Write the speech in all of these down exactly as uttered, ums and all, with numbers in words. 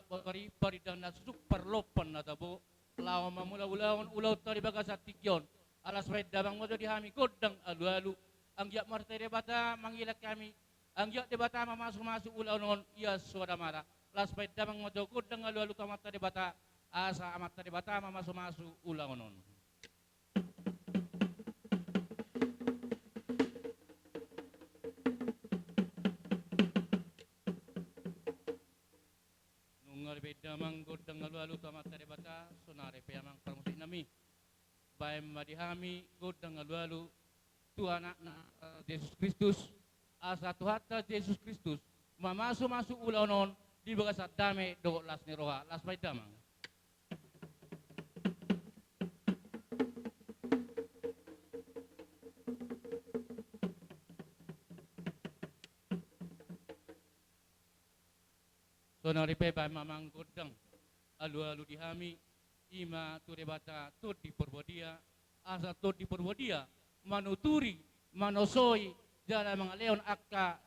pari-, parindahan na susuk, parlompan na tabo, laho mamulai ulaon, ulaonta di bagasan tingki on. Laos bahen damang ma jo di hami gondang alualu, anggiat ma Amanta Debata mangilak hami, anggiat Debata mamasumasu ulaon on, ia soada mara. Laos bahen damang ma jo gondang alualu tu Amanta Debata, asa Amanta Debata mamasumasu ulaon on. Nunga dibahen damang gondang alualu tu Amanta Debata, saonari pe amang parmusik nami, bahen ma di hami gondang alualu tu Anakna, eh, Jesus Kristus, asa Tuhanta Jesus Kristus mamasumasu ulaon on di bagasan dame dohot las ni roha. Laos bahen damang. Saonari pe bahen ma amang gondang alualu di hami, i ma tu Debata Tondi Porbadia, asa Tondi Porbadia manuturi, manosoi, jala mangalehon angka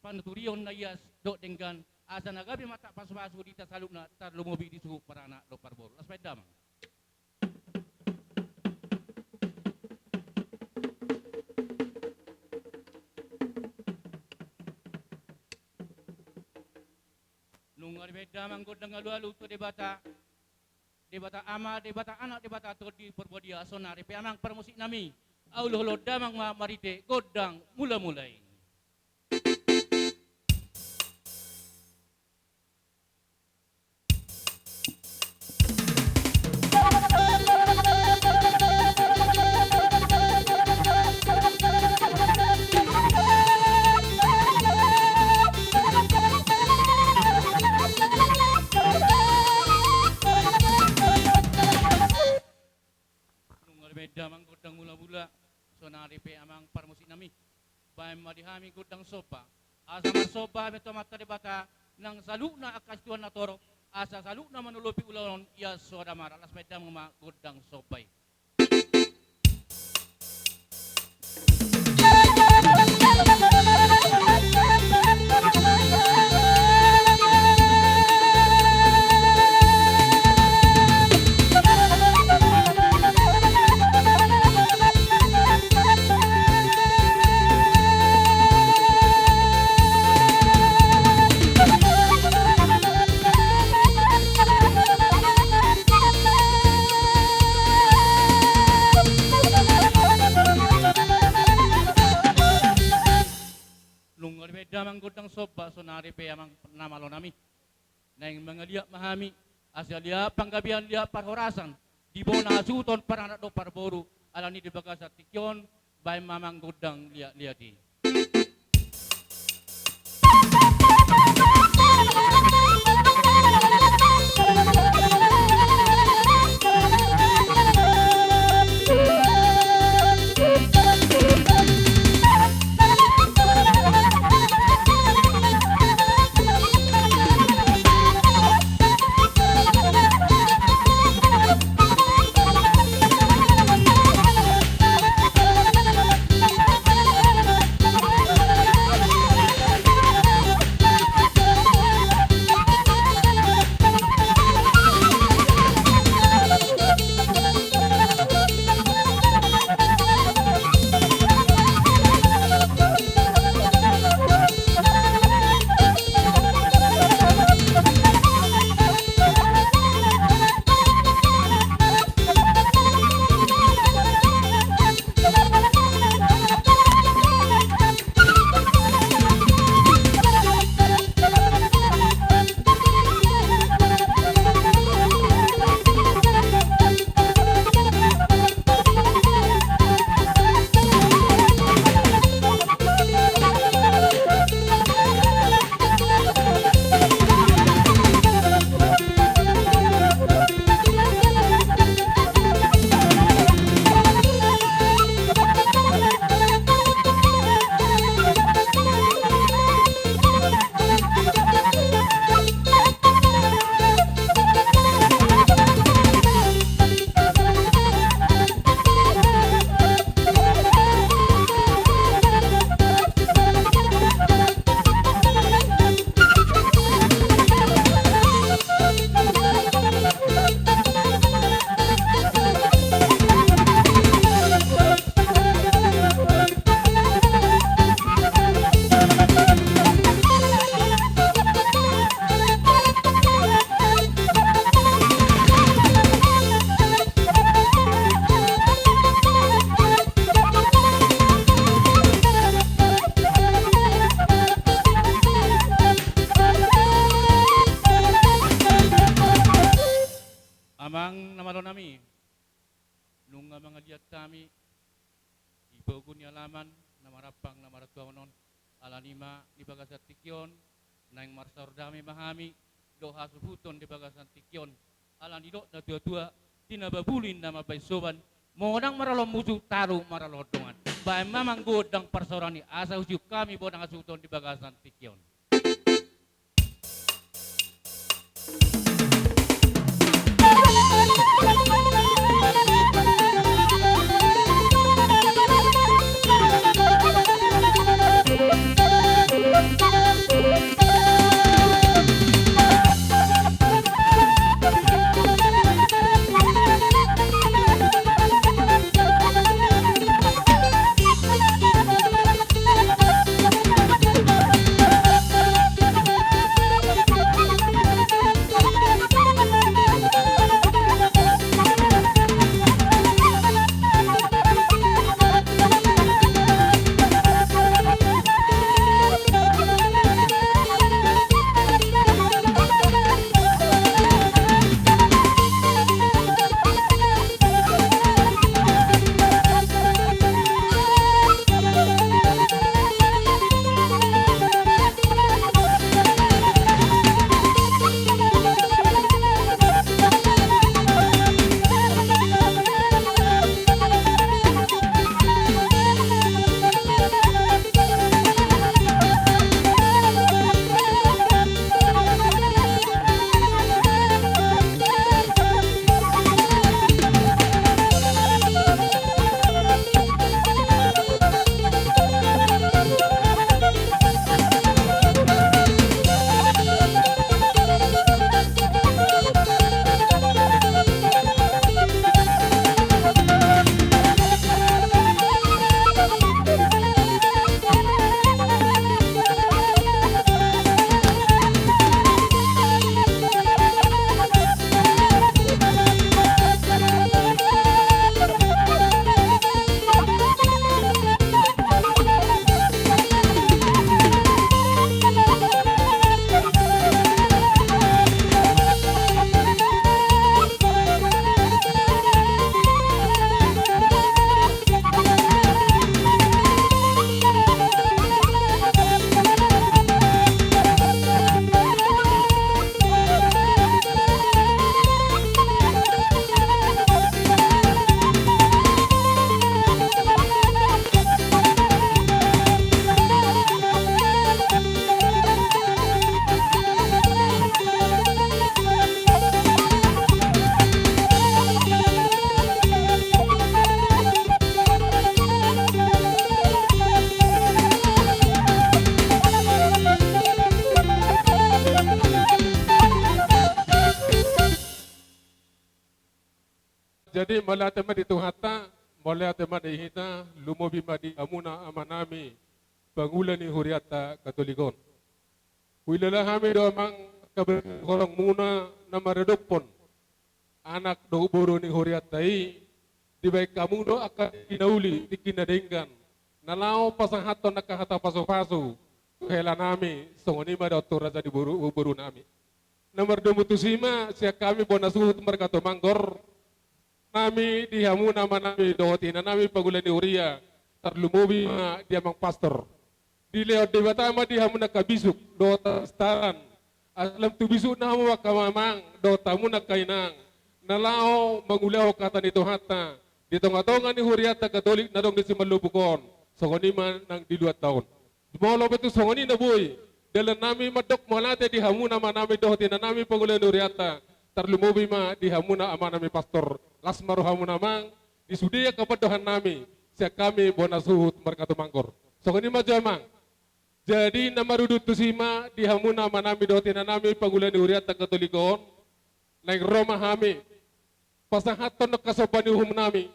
panuturion na ias dohot denggan, asa na gabe ma tapasupasu di hita saluhutna, tarlumobi di suhut paranak dohot parboru. Laos bahen damang. Nunga dibahen damang gondang alualu tu Debata, Debata Ama, Debata Anak, Debata Tondi Porbadia, saonari pe amang parmusik nami, huoloi damang ma marhite gondang mulamula i. Nunga dibahen damang gondang mulamula, saonari pe amang parmusik nami, bahen ma di hami gondang somba, asa marsomba hami tu Amanta Debata nang saluhutna angka situan na torop, asa saluhutna manolopi ulaon on, ia soada mara. Laos bahen damang ma gondang somba i. Nunga dibahen damang gondang somba, saonari pe amang na malo nami, naeng mangaliat ma hami, asa liat panggabean, liat parhorasan di bona hasuhuton paranak dohot parboru. Alani di bagasan tingki on, bahen ma amang gondang liat-liat i. Amang na malo nami, nunga mangaliat hami di pogu ni alaman na marampang na maratuaon on. Alani ma di bagasan tingki on naeng marsaor dame ma hami dohot hasuhuton di bagasan tingki on. Alani didok na tuatua, tina babuli na mambahen soban, monang maralo musu, talu maralo dongan. Bahen ma amang gondang parsaoran i asa husihut hami bonang hasuhuton di bagasan tingki on. Jadi, mauliate ma di Tuhanta, mauliate ma di hita, lumobi ma di hamuna amanami, pangula ni hurianta Katolik on. Huhilala hami do amang, angka holongmuna na maradophon anak dohot boru ni hurianta i, dibahen hamu do angka tingki na uli, tingki na denggan, na laho pasahathon angka hata pasupasu tu helanami, songon i ma dohot tu raja ni boru, borunami. Na mardomu tusi ma sian hami bona suhut marga Tumorang nami di hamuna amanami dohot inanami pangula ni huria, tarlumobi ma di amang pastor. Dilehon Debata ma di hamuna angka bisuk dohot hasistaran, asa lam tu bisukna hamu angka amang dohot hamuna angka inang, na laho mangulahon hata ni Tuhanta di tongatonga ni hurianta Katolik na adong di Simalupuk on, songon i ma nang di luatta on. Molo pe tung songon i na boi, dalannami mandok mauliate di hamuna amanami dohot inanami pangula ni hurianta, tarlumobi ma di hamuna amanami pastor. Las ma rohamuna amang, di sude angka pandohannami sian hami bona suhut marga Tumorang. Songon i ma jo amang. Jadi na marudut tusi ma di hamuna amanami dohot inanami pangula ni hurianta Katolik on, naeng ro ma hami pasahathon angka somba ni uhumnami,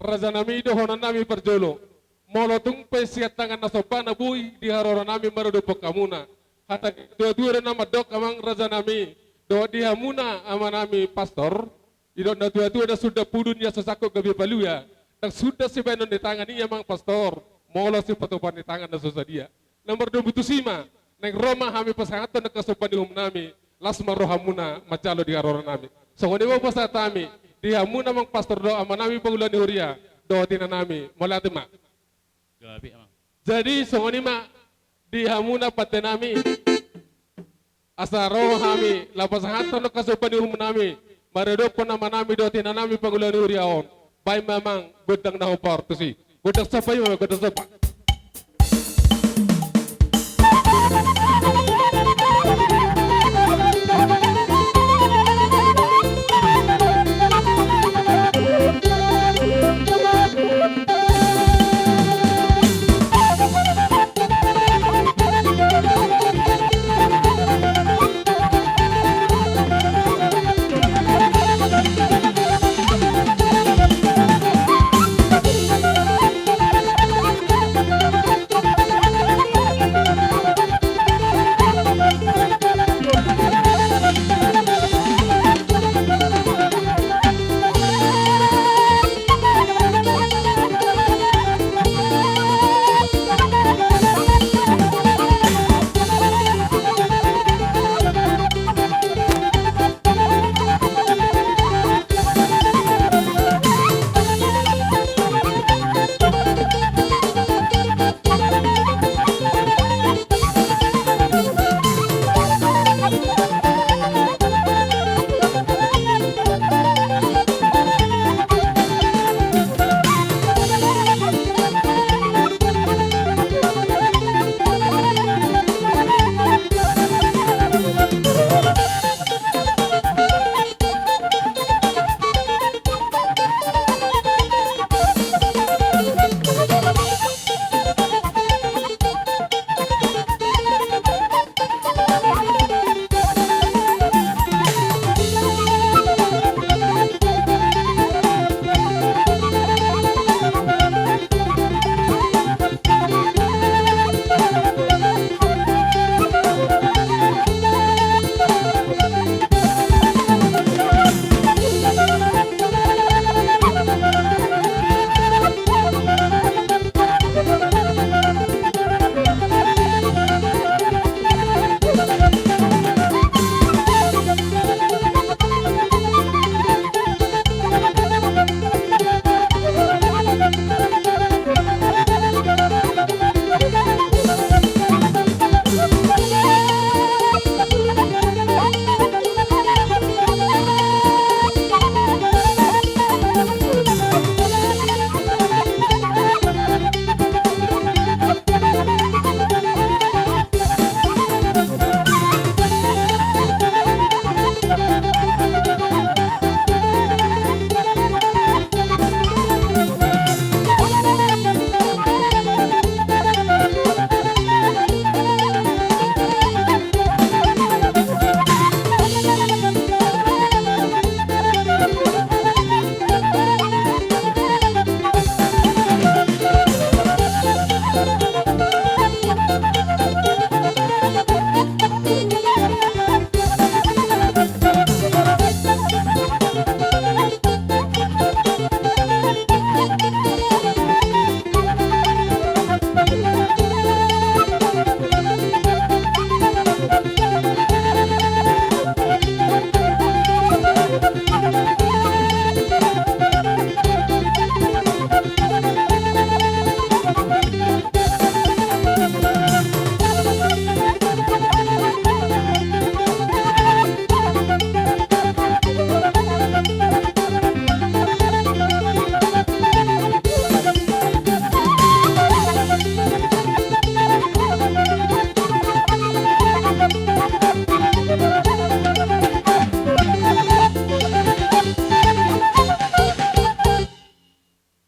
rajanami dohononnami parjolo. Molo tung pe sian tangan na somba na boi di haroronami maradophon hamuna hata ni natuatua do na mandok amang rajanami dohot di hamuna amanami pastor. Didok natuatua, ndang suda pudun ia so sangkut gabe palua, ndang suda sibahenon ni tangan i amang pastor, molo sipatupaon ni tangan na so sadia. Na mardomu tusi ma, naeng ro ma hami pasahathon angka somba ni uhumnami, las ma rohamuna manjalo di haroronami. Songon i ma hupasahat hami di hamuna amang pastor dohot amanami pangula ni huria dohot inanami, mauliate ma. Gabe, Amang. Jadi songon i ma di hamuna pandenami, asa ro hami laho pasahathon hasuhuton ni uhumnami maradophon amanami dohot inanami pangula ni huria on. Baen ma amang gondang na hombar tusi. Gondang somba i ma, gondang somba.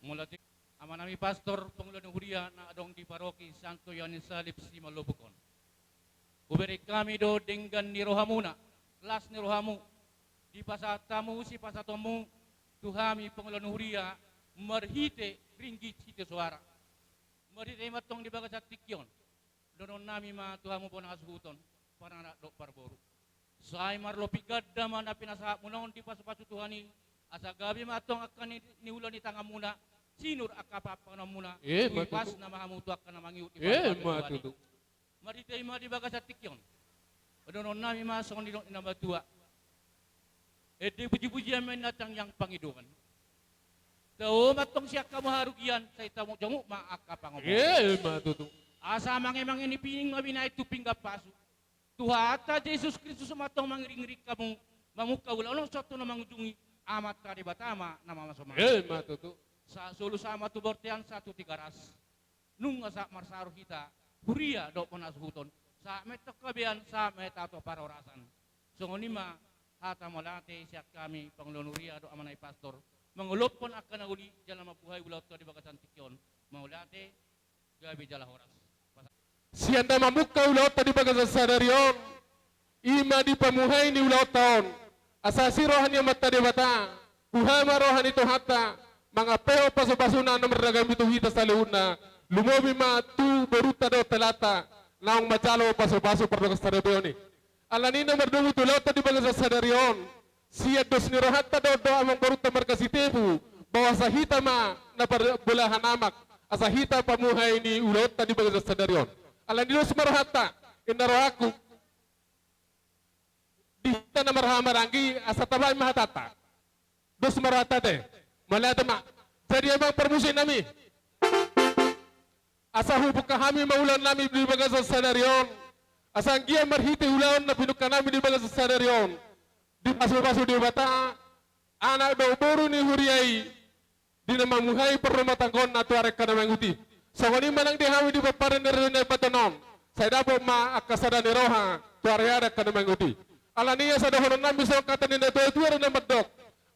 Mauliate, amanami pastor, pangula ni huria na adong di paroki Santo Yohanes Salib Simalupung on. Hubereng hami do denggan ni rohamuna, las ni rohamu, dipasahat hamu sipasahatonmu tu hami pangula ni huria marhite ringgit sitio soara. Marhite i ma antong di bagasan tingki on, dohonon nami ma tu hamu bona hasuhuton, paranak dohot parboru. Sai marlopi ganda ma na pinasahatmuna on dipasupasu Tuhan i, asa gabe ma antong angka ni, niula ni tanganmuna, sinur angka panganmuna, eh, tutu. Hipasna ma hamu tu angka na mangihut di, eh, parhata ma Tuhan i. Tutu. Marhite i ma di bagasan tingki on, dohonon nami ma songon nidok ni na matua. Ende puji-pujian ma inna tangiang pangidoan. Tau ma antong sian hamu harugian, sai tamu jongjong ma angka pangomoan. Ima tutu. Asa mange-mange ni pining ma binahen tu pinggan pasu. Tuhanta Jesus Kristus ma antong mangiring-iring hamu, mamungka ulaon on sahat tu na mangujungi, Amanta Debata ma na mamasu-masu. Ima tutu. Sa solu sahat ma tu bontean, sahat tu Tigaras. Nunga sahat marsaor hita, huria dohot panasuhuton, sahat ma antong habean, sahat ma hita tu parhorasan. Songon i ma hata mauliate sian hami, pangulahon huria dohot amanta i pastor, mangolophon angka na uli, jala mambuhai ulaonta di bagasan tingki on. Mauliate, gabe jala horas. Sian na mamungka ulaonta di bagasan sadari on, i ma di pamuhai ni ulaonta on, asa asi roha ni Amanta Debata, buha ma roha ni Tuhanta, mangampehon pasu-pasuna na marragam i tu hita saluhutna, lumobi ma tu borunta dohot helanta, naung manjalo pasu-pasu pardongan saripeon i. Alani na mardomu tu ulaonta di bagasan sadari on, sian dos ni rohanta dohot dohot amangborunta marga Sitepu, bahwa asa hita ma na parbolahan amak, asa hita pamuhai ni ulaonta di bagasan sadari on. Alani dos ma rohanta, inna rohangku, di hita na marhahamaranggi, asa tabahen ma hatanta. Dos ma rohanta ate. Mauliate ma. Jadi amang parmusik nami, asa hubungka hami ma ulaon nami di bagasan sadari on. Asa anggiat marhite ulaon na pinungka nami di bagasan sadari on, dipasu-pasu Debata anak dohot boru ni huria i, di na mamuhai parrumatanggaonna tu ari angka na mangihut i. Songon i ma nang di hami di pomparan ni raja na i baton on, sai dapot ma angka sada ni roha tu ari-ari angka na mangihut i. Alani i asa dohonon nami songon hata ni natua-tua do na mandok: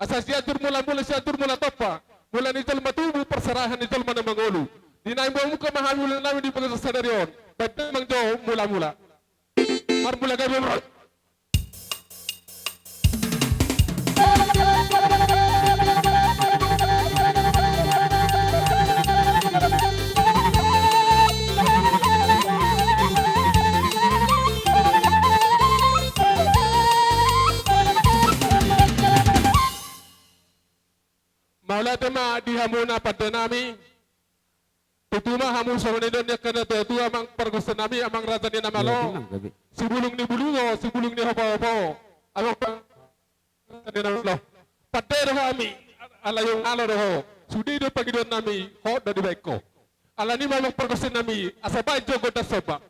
Asa Sianjur Mula-mula, Sianjur Mula Tompa, mula ni jolma tubu, parserahan ni jolma na mangolu. Di na i mamungka ma hami ulaon nami di bagasan sadari on, bahen damang jo mula-mula. Marmula gabe, bro. Mauliate ma di hamuna pande nami. Tutu ma hamu songon i do ni angka natua-tua, amang pargonsi nami, amang raja ni na malo. Sibulung ni bulung, sibulung ni hopo-hopo. Amang pa-, raja ni na malo. Pande do hami, ala i ung alo do ho. Sude do pangidoan nami, hot do dibahen ho. Alani i ma amang pargonsi nami, asa bahen jo gondang somba.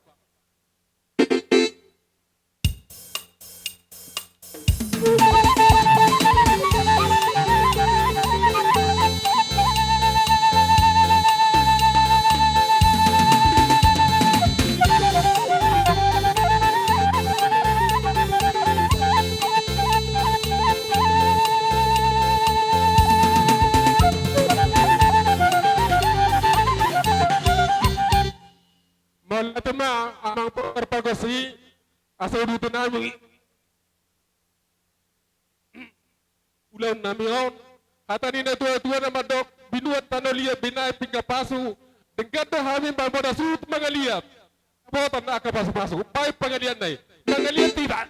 Mauliate ma amang pargonsi, asa uduti nami ulaon nami on. Hata ni natua-tua na mandok: Binuat tano liat, binahen pinggan pasu. Denggan do hami mamboan suhut mangaliat. Dapotan angka pasu-pasu, bahen pangalianna i. Mangaliat hita.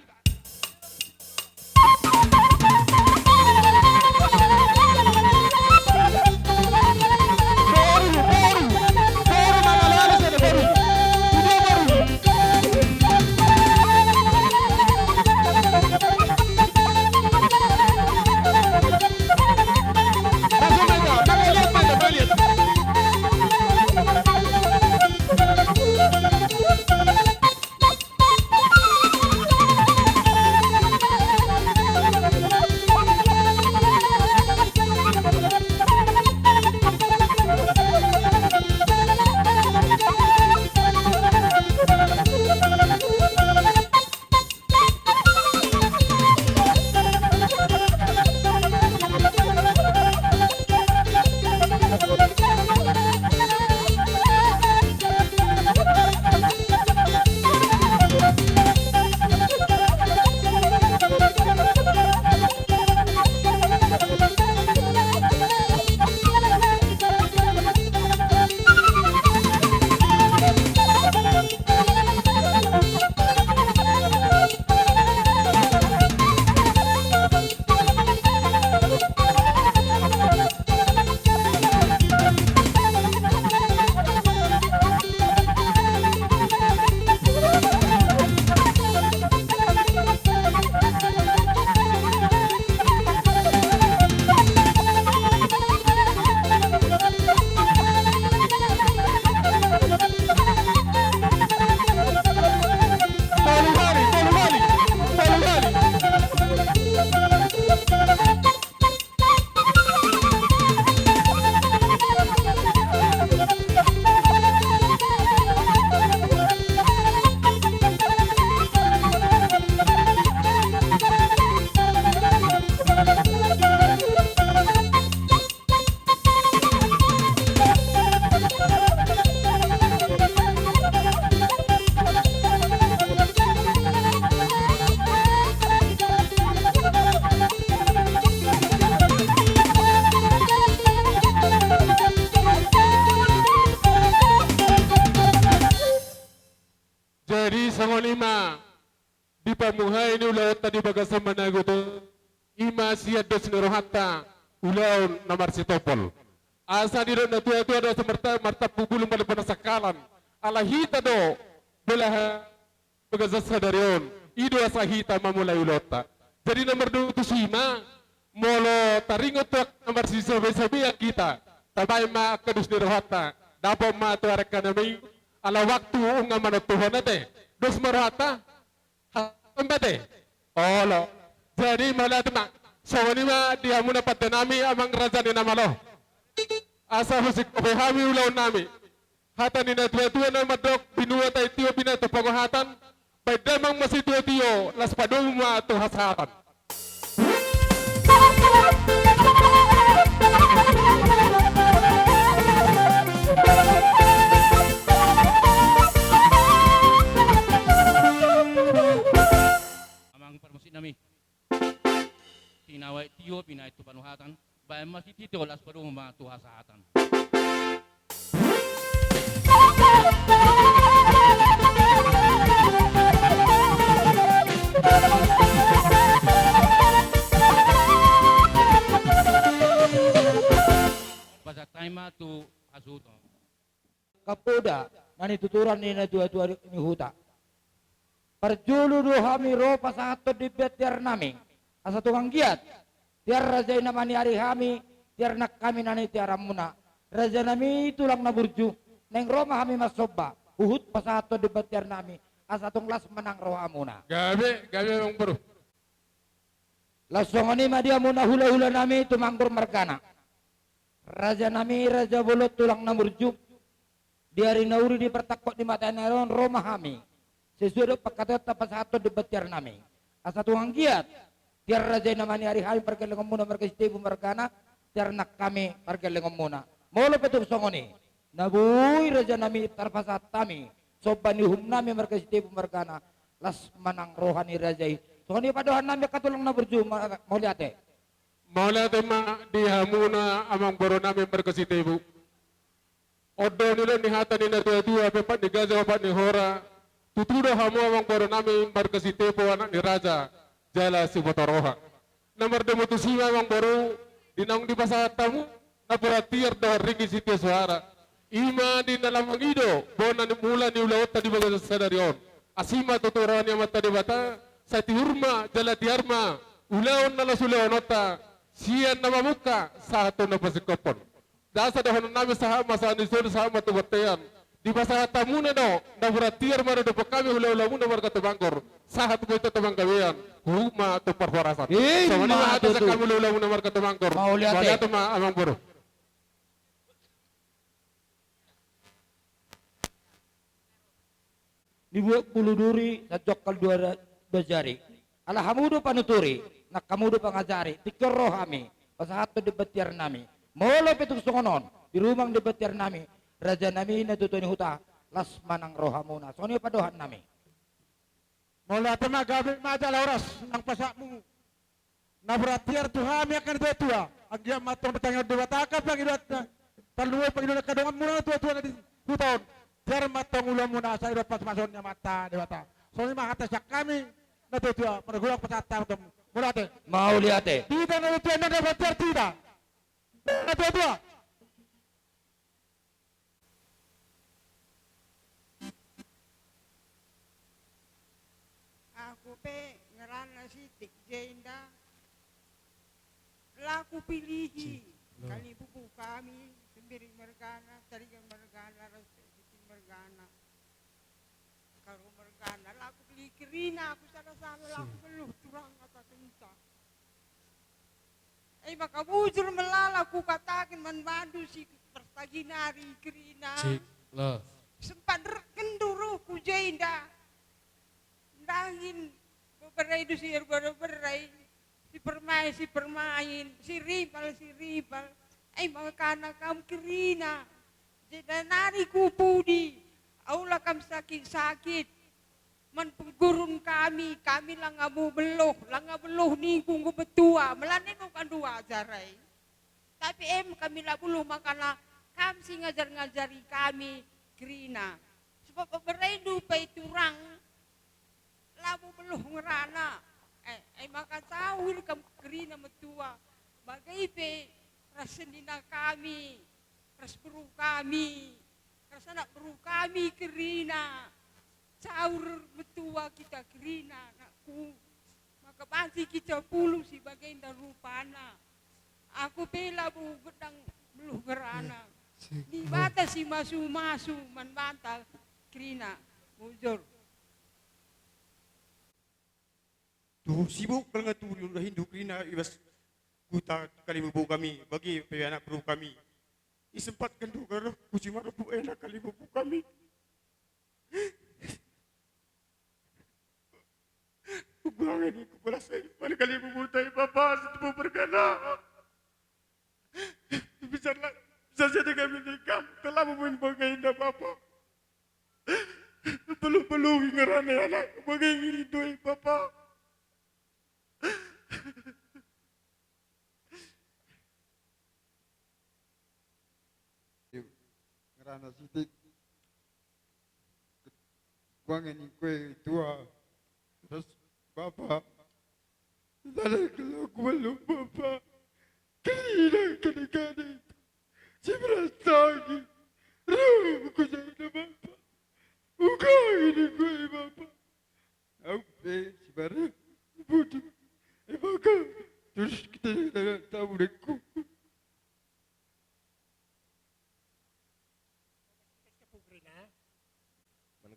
sian dos ni rohanta ulaon na marsitompol. Asa didok na tua-tua do asa marta-, martampu bulung malimpuna sangkalan. Ala hita do belahan bagasan sadari on, i do asa hita mamulai ulaonta. Jadi na mardomu tusi ma, molo taringot tu angka na marsisabe-sabean hita, tabaen ma angka dos ni rohanta, dapot ma tu arek nami, ala waktu nunga manontuhon ate, dos ma rohanta, ha, embate. Olo. Jadi mauliate ma, songon i ma di hamuna pande nami amang raja ni na malo. Asa husingkop hami ulaon nami. Hata ni na tua-tua na mandok, binua taitio, binatang pangohatan, baen damang ma situatio, las padomu ma tu hasahatan. Amang parmusik nami. Tinawa i tio, pinaet tu panuhatan, baen ma sitio, las padomu ma tu hasahatan. Pasahat hami ma tu hasuhuton. Kapolda na nituturan ni na tua-tua ni huta. Parjolo do hami ro pasahathon dibahen tiar nami, asa tung anggiat tiar raja i na maniari hami, tiar nang hami na nitiaranmuna. Raja nami tulang na burju, naeng ro ma hami marsomba, huhut pasahathon dibahen tiar nami, asa tung las manang rohamuna. Gabe, gabe amang boru. Laos songon i ma di hamuna hula-hula nami Tumanggur margana. Raja nami, raja bolon tulang na burju. Di ari na uli di partangkok ni mataniari on ro ma hami. Sesuai dohot pangkataionta pasahathon dibahen tiar nami. Asa tung anggiat tiar raja i na maniari hami pargellengonmuna marga Sitepu margana, tiar nang hami pargellengonmuna. Molo pe tung songon i. Na boi raja nami tarpasahat hami somba ni uhum nami marga Sitepu margana, las manang roha ni raja i. Songon i padohan nami angka tulang na burju, ma-, mauliate. Mauliate ma di hamuna amang boru nami marga Sitepu. On do nidok ni hata ni na tua-tua, pe pat ni gaja, pe pat ni hora. Tutu do hamu amang boru nami marga Sitepu, anak ni raja jala siboto roha. Na mardomu tusi ma amang boru, di naung dipasahat hamu napuran tiar dohot ringgit sitio soara. I ma di na lam mangido bona ni mula ni ulaonta di bagasan sadari on. Asi ma tutu roha ni Amanta Debata, sai tiur ma jala tiar ma ulaon na laos ulaononta, sian na mamungka sahat tu na pasingkophon. Ndasa dohonon nami sahat ma sahat ni solu sahat ma tu bontean. Dipasahat hamuna do napuran tiar ma dohot hami hula-hulamuna marga Tumanggur. Sahat ma i tu panggabean, huhut ma tu parhorasan. Songon i ma hata sian hami hula-hulamuna marga Tumanggur. Mauliate. Mauliate ma amang boru. Nibuat bulu duri, sanjongkal dua ra-, dua jari. Ala hamu do panuturi, nang hamu do pangajari, tingki on ro hami pasahathon dibahen tiar nami. Molo pe tung songon on, dirumang dibahen tiar nami, raja nami na tuatua ni huta, las manang rohamuna. Songon i padohan nami. Mauliate ma, gabe ma jala horas nang pasahatmu. Napuran tiar tu hami angka na tuatua, anggiat ma tong ditangiang Debata angka pangidoan, tarlumobi pangidoan angka donganmuna na tuatua na di huta on. Tiar ma tong ulaonmuna, sai do pasupasu ni Amanta Debata. Songon i ma hata sian hami na tuatua, marhula pasahat hami tu hamu. Mauliate. Mauliate. Hita na tuatua, napuran tiar tu hita na tuatua. Ahu pe ngaranna Sitik Jenda, laho hupilihi. Kali bubu hami, Sembiring margana, Tarigan margana, ro Sitik margana, Karo margana, laho hupilihi kerina, ahu sada-sada laho hupilihi turang, hata tunta. Ai maka bujur melala hukataken manbandu si partaginari kerina. Sempat reken do rohku Jenda. Ndangin beberai do si beberai, si permain si permain, si ripal si ripal. Ai maka na kam kerina. Jenda nari ku pudi, aula kam sakit-sakit. Manpunggurun kami, kami langa mubelloh, langa belloh ningku nggo betua, melani no kan dua jarai. Tapi em kami labulu makana kam si ngajar-ngajari kami kerina. Sebab berai dupai turang, labu belloh ngerana. Eh, ai maka tahu kam kerina metua. Bagai pe ras senina kami, ras beru kami, ras anak beru kami kerina. Caur metua kita kerina, anakku. Maka banci kita pulung si bagai nda rupana. Aku pe labu gedang beluh gerana. Ni bata si masu-masu man banta kerina. Bujur. Tu sibuk kal ngaturi unda hindu kerina ibas huta Kalibobo kami, bagi pe anak beru kami. Isempatkan juga roh kusi marobu enak Kalibobo kami. Kubuangan ni kubalas ai mana Kalibobo tai bapa setubu bergana. Bisa lah, bisa jadi kami nikam telah memuin bagai indah bapa. Belum-belum ngerane anak bagai ngiri doi bapa. Ngerana sitik. Kuangen ingkue tua. Terus bapa. Lala kalau kualu bapa. Kali dah kali-kali. Si beras tangi. Ruh kujaga bapa. Uga ini gue bapa. Au pe si bare. Butuh. Emaka. Terus kita dah tahu deh.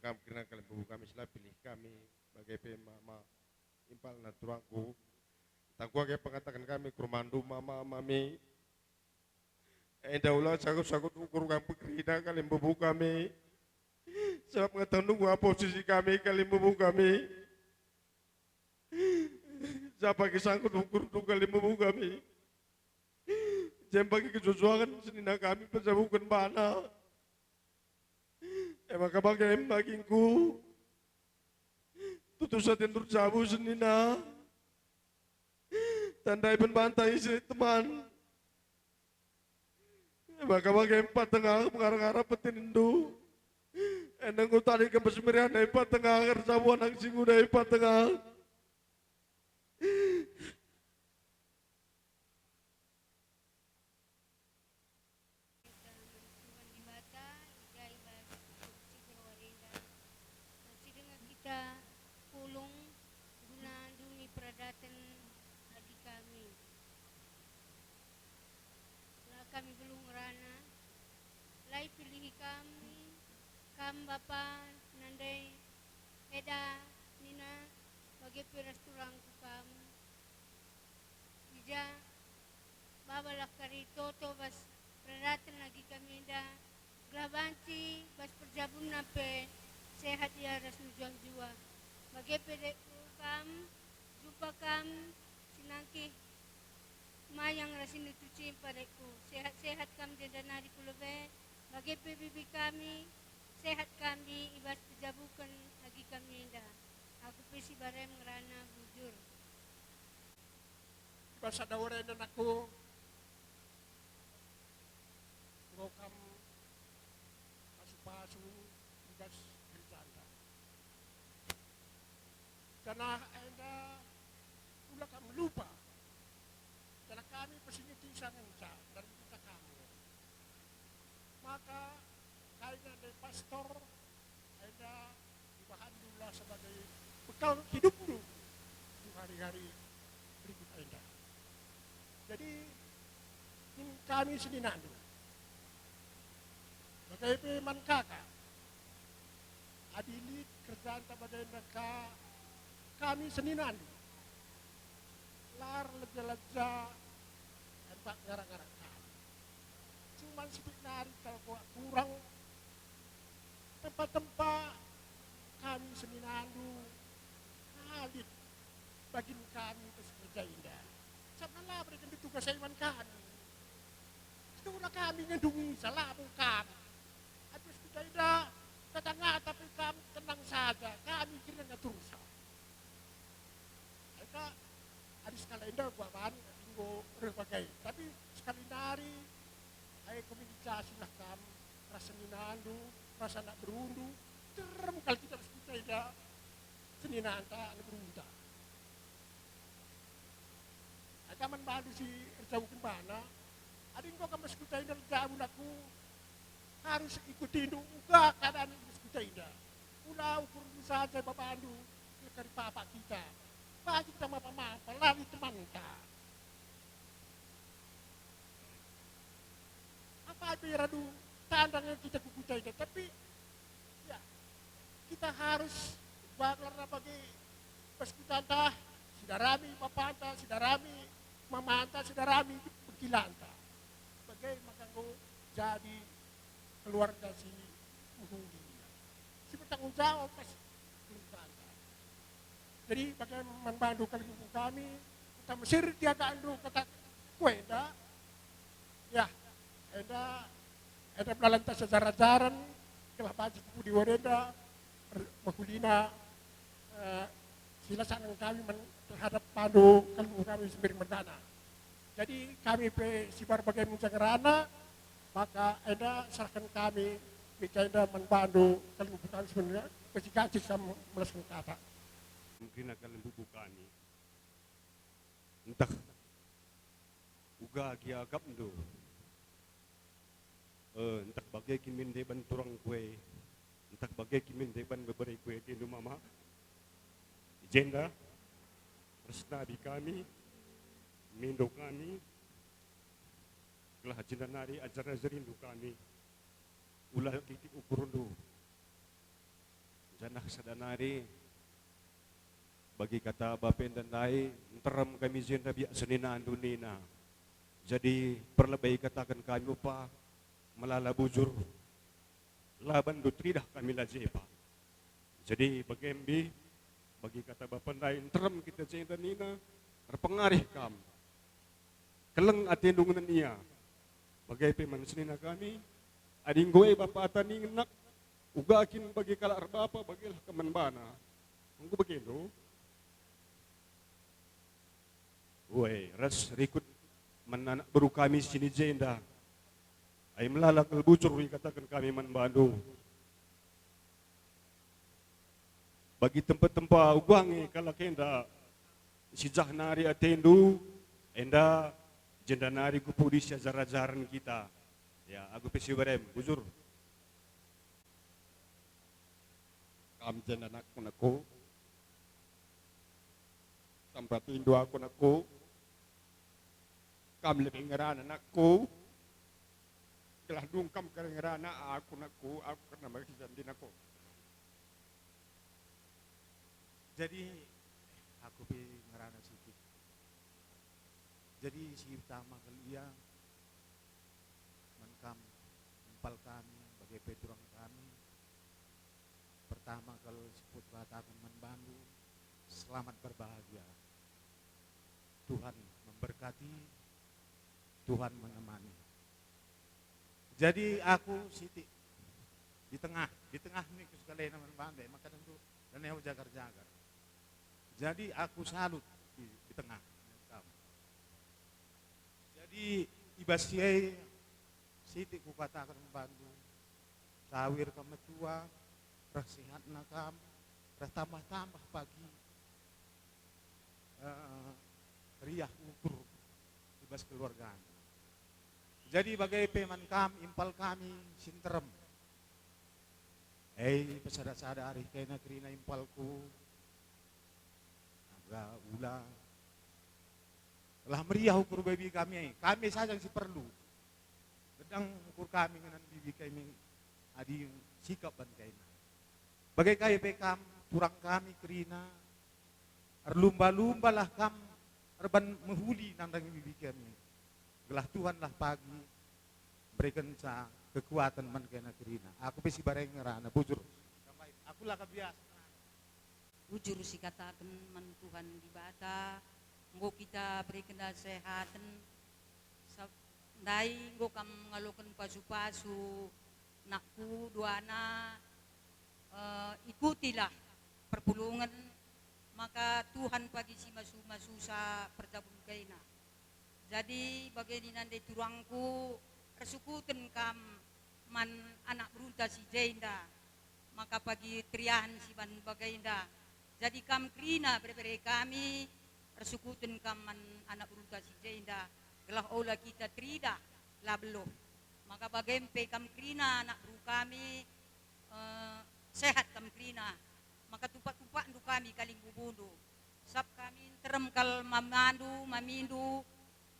Mangkam kerina Kalibobo kami sila pilih kami bagai pe mama impal na turangku. Tangku age pangatakan kami kurmandu mama mami. Enda ula sagut-sagut ukur kami kerina Kalibobo kami. Sebab ngatakan nunggu posisi kami Kalibobo kami. Sapa kisangkut ukur tu Kalibobo kami. Jempaki kesusuangan senina kami pasabukan bana. Emaka bagai em bagingku. Tutu satendur sabu senina. Tandai pen banta isi teman. Emaka bagai em patengah mengarang-arang petin indu. Endang ku tadi ke pesmerian ai patengah ngar sabu anak singuda ai patengah. Tuhan Debata, ija ibas kursi gorinda. Sidenggan hita pulung guna dumi peradaton agi kami. Lah kami beluh ngerana, lah ipilih kami, kam bapa nandai eda nina, bagai pe ras turangku kam. Ija, baba lah kari toto bas peradaton agi kami enda, gelah banci bas perjabunna pe sehat ia ras nujua-jua. Bagai pe dekku kam, jumpa kam, sinangkih mayang ras sinutuci padekku. Sehat-sehat kam janda nari kulobe, bagai pe bibi kami, sehat kami ibas pejabukan agi kami enda. Aku pe si barem ngerana bujur. Ibas sada ore enda nakku. Enggo kam pasu-pasu ibas gerejanta. Janah enda ula kam lupa. Janah kami pasingot i sangenca dari kita kamu. Maka kaina dari pastor enda dibahan dula sebagai bekal hidupmu di hari-hari berikut enda. Jadi, ning kami seninandu. Bagai pe man kaka. Adili kerjaan ta bagai enda ka kami seninandu. Lar leja-leja empat ngarak-ngarak kami. Cuman sitik nari kalau kurang tempat-tempat kami seninandu hadir bagin kami peskerja inda. Sabna labar ikan di tugas iman kami. Itulah kami ngedungi salabung kami. Habis kita inda tetangga tapi kami tenang saja. Kami kira ngatur sa. Eka, adis kalenda gua bani inggo rebagai. Tapi sekali nari ai komunikasi lah kam rasa ninandu, rasa anak berundu, terem kali kita harus kita ida seninanta anak berunta. Manbandu si Raja Hukumbana, adong do angka maskuta inda, Raja Abu, nangku harus ikuti do uga keadaan maskuta inda. Ula ukur saja babandu, kari papa kita. Bagi kita mapa-mapa, lari temanta. Apa itu ya radu tandang yang kita kukutai, tapi ya, kita harus banglar na bagi paskutanta, sidarami bapanta, sidarami mamanta, sidarami bengkilanta. Bagaimana kanggo jadi keluarga si uhuli, si bertanggung jawab pas keluarganta. Jadi bagaimana manbandu kalimbubu kami, kita mesir dia gandu kata kuenda, ya, enda, enda belalanta sejarah-jarah, kelah bajik pudi warenda, mahulina, eh, silasanan kami men-, terhadap pandu kalimbubu kami Simbiri Merdana. Jadi kami pe sibar bagai mujangrana, maka enda serahkan kami, mika enda manbandu kalimbubu kami sebenarnya, kasih kasih sama melaskan kata. Mungkin akan lembubu kami. Entah uga giagap do. Eh, entah bage kimin deban turang kue, entah bage kimin deban bebere kue di mama. Jenda, resnabi kami, mindo kami, gelah jenda nari ajar-ajar indu kami, ula titik ukur do. Janah sada nari, bagi kata bapen dan dai, nterem kami jenda biak seninandu nina. Jadi, parlabai katakan kami upa, melala bujur, laban do tridah kami lajepa. Jadi, bagembi, bagi kata bapen dai, nterem kita jenda nina, erpengarih kam. Keleng ate nungan ia. Bagai pe mansinina kami, adinggoe bapa ata ningenak, ugakin bagi kalak erbapa, bagilah kaman bana. Anggo bagendo. Ue, ras rikut mananak beru kami sini jenda. Ai melala kal bujur i katakan kami manbandu. Bagi tempat-tempat ugangi kalak enda, sijah nari atendu, enda jenda nari kupudi siajar-ajaran kita. Ya, aku pe sibarem, bujur. Kam jenda nakku nakku. Sampat indu aku nakku. Kam lebih ngerana nakku. Gelah dung kam kering ngerana aku nakku, aku kena magi jandi nakku. Jadi, aku pe ngerana sitik. Jadi, si utama kali ia, man kam impal kami, bagai pe turang kami. Pertama kali siput katakan manbandu, selamat berbahagia. Tuhan memberkati, Tuhan menemani. Jadi aku sitik di tengah, di tengah ni kus kalena manbandu, maka tentu dan yang jagar-jagar. Jadi aku salut di, di tengah. Jadi ibas siai sitik kukatakan manbandu, sawir kam matua, rah sehatna kam, rah tambah-tambah pagi, eh, riah ukur ibas keluargana. Jadi bagai pe man kam impal kami sinterem. Ei, pasada-sada ari kena kerina impalku. Aga ula. Lah meriah ukur babi kami ai. Kami saja si perlu. Gedang ukur kami ngenan bibi kami adi sikap ban kaina. Bagai kai pe kam, turang kami kerina, erlumba-lumba lah kam, erban mehuli nang dang bibi kami. Gelah Tuhan lah pagi, berikan sa kekuatan man kaina kerina. Aku pe sibareng rana, bujur. Aku lah kabiasa. Bujur sikataken man Tuhan Dibata, enggo kita bereken kesehatan, sa-, ndai enggo kam mangaloken pasu-pasu, nakku doana, eh, ikutilah perpulungen, maka Tuhan pagi simasu-masusa perjabun kaina. Jadi, bage ni nande turangku, ersukuten kam man anak berunta si jenda, maka pagi triahan siban bagenda. Jadi kam kerina bere-bere kami, Arsukuten kam ma anak beruta si Jenda, gelah ola kita trida labeloh. Maka bagen pe kam kerina anak beru kami, eh, sehat kam kerina. Maka tupak-tupak ndu kami kaling bubundu. Sab kami terem kal mamandu, mamindu,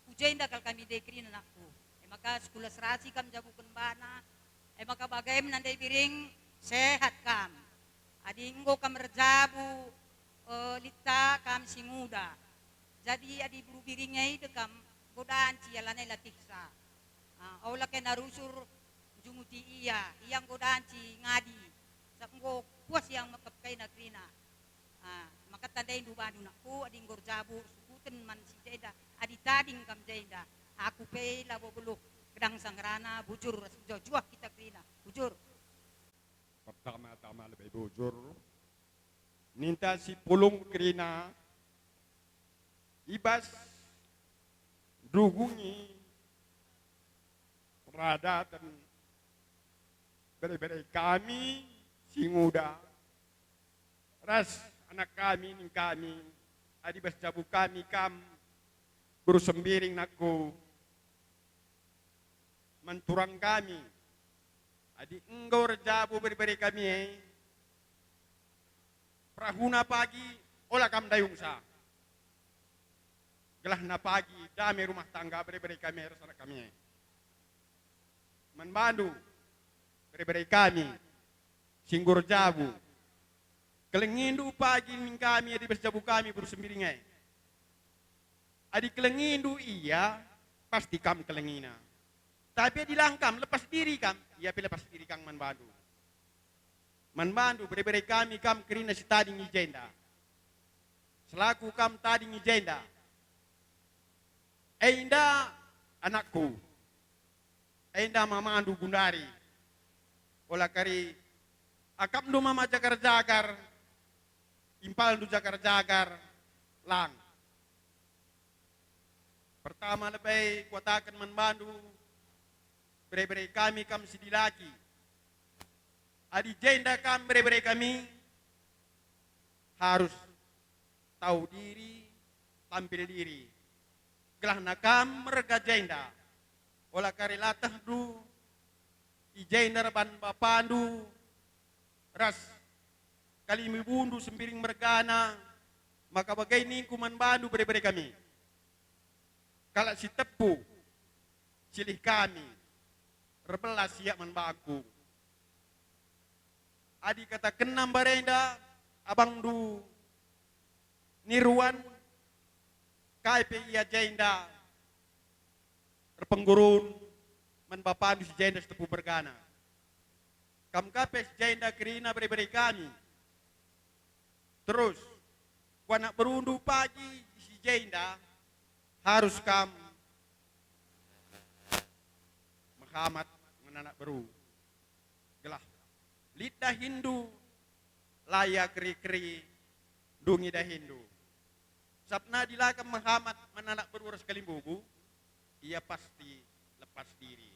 ujenda kal kami de kerina anakku. E maka sikulas rasi kam jabuken bana, e maka bagen nandai biring sehat kam. Adi enggo kam marjabu, eh, lita kam singuda. Jadi adi beru biring i de kam godaan si alana i latihsa. Ah, ola ke na rusur junguti ia, ia godaan si ngadi. Sab enggo puas ia mangkapkai na kerina. Ah, maka tandai ndu banu nakku, adi enggo jabu, sukuten ma si Jenda, adi tading kam Jenda. Aku pe labo beluh, gedang sangrana, bujur, juah-juah kita kerina. Bujur. Pertama-tama lebih bujur. Ninta si pulung kerina, ibas dugung i peradaton bere-bere kami, singuda, ras anak kami, ning kami, adi bas jabu kami kam, beru Sembiring nakku, manturang kami, adi enggo marjabu bere-bere kami i, prahuna pagi, ola kam dayungsa. Gelah na pagi, dame rumah tangga bere-bere kami, ras anak kami i. Manbandu, bere-bere kami, singgor jabu. Kelengindu pagi ning kami, adi bas jabu kami, beru Sembiring i. Adi kelengindu ia, pasti kam kelengina. Tapi adi lang kam, lepas diri kam, ia pe lepas diri kam manbandu. Manbandu, bere-bere kami kam kerina si tading i Jenda. Selaku kam tading i Jenda. Enda anakku. Enda mamandu gundari. Ola kari akapndu ma jagar-jagar. Impalndu jagar-jagar. Lang. Pertama lebih kuataken manbandu. Bere-bere kami kam sidilaki. Adi Jenda kam bere-bere kami harus tahu diri, tampil diri. Gelah na kam marga Jenda. Ola kari latah do i Jenda reban bapandu ras kaling bubundu Sembiring margana, maka bagai ningku manbandu bere-bere kami. Kalak si Tempu, silih kami, rebelas ia manbangku. Adi kata kenam barenda, abang du niruan, kai pe ia Jenda, repenggurun, manbapandu si Jenda si Tempu margana. Kam ka pe si Jenda kerina bere-bere kami. Terus, ku anak berundu pagi si Jenda, harus kam menghamat dengan anak beru. Gelah. Lit dahindu, laya keri-keri, dungi dahindu. Sabna dilakam menghamat mananak beru ras kalimbubu, ia pasti lepas diri.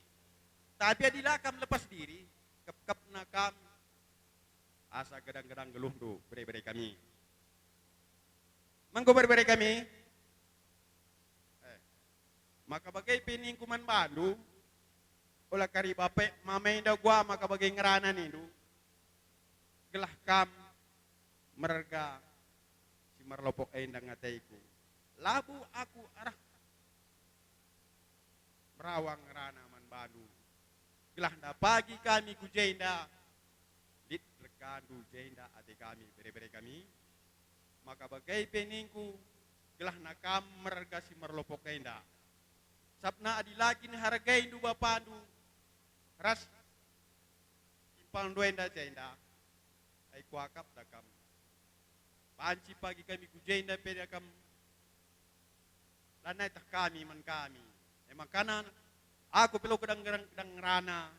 Tapi dilakam lepas diri, kepkep nakam asa gadang-gadang geluh do bere-bere kami. Manggo bere-bere kami. Eh. Maka bagai pe ningku manbandu, ola kari bape mama enda gua maka bagai ngerana nindu. Gelah kam merga si marlopok endang ataiku. Labu aku arah merawang rana manbandu. Gelah na pagi kami ku Jenda, lit regandu Jenda ate kami bere-bere kami. Maka bagai pe ningku, gelah na kam merga si marlopok enda. Sabna adi lagi ni hargaindu bapandu, ras impalndu enda Jenda. Ai kuakap da kam. Panci pagi kami ku Jenda pe da kam. Lanai tah kami man kami. Emang kanan aku pelo gedang-gedang rana.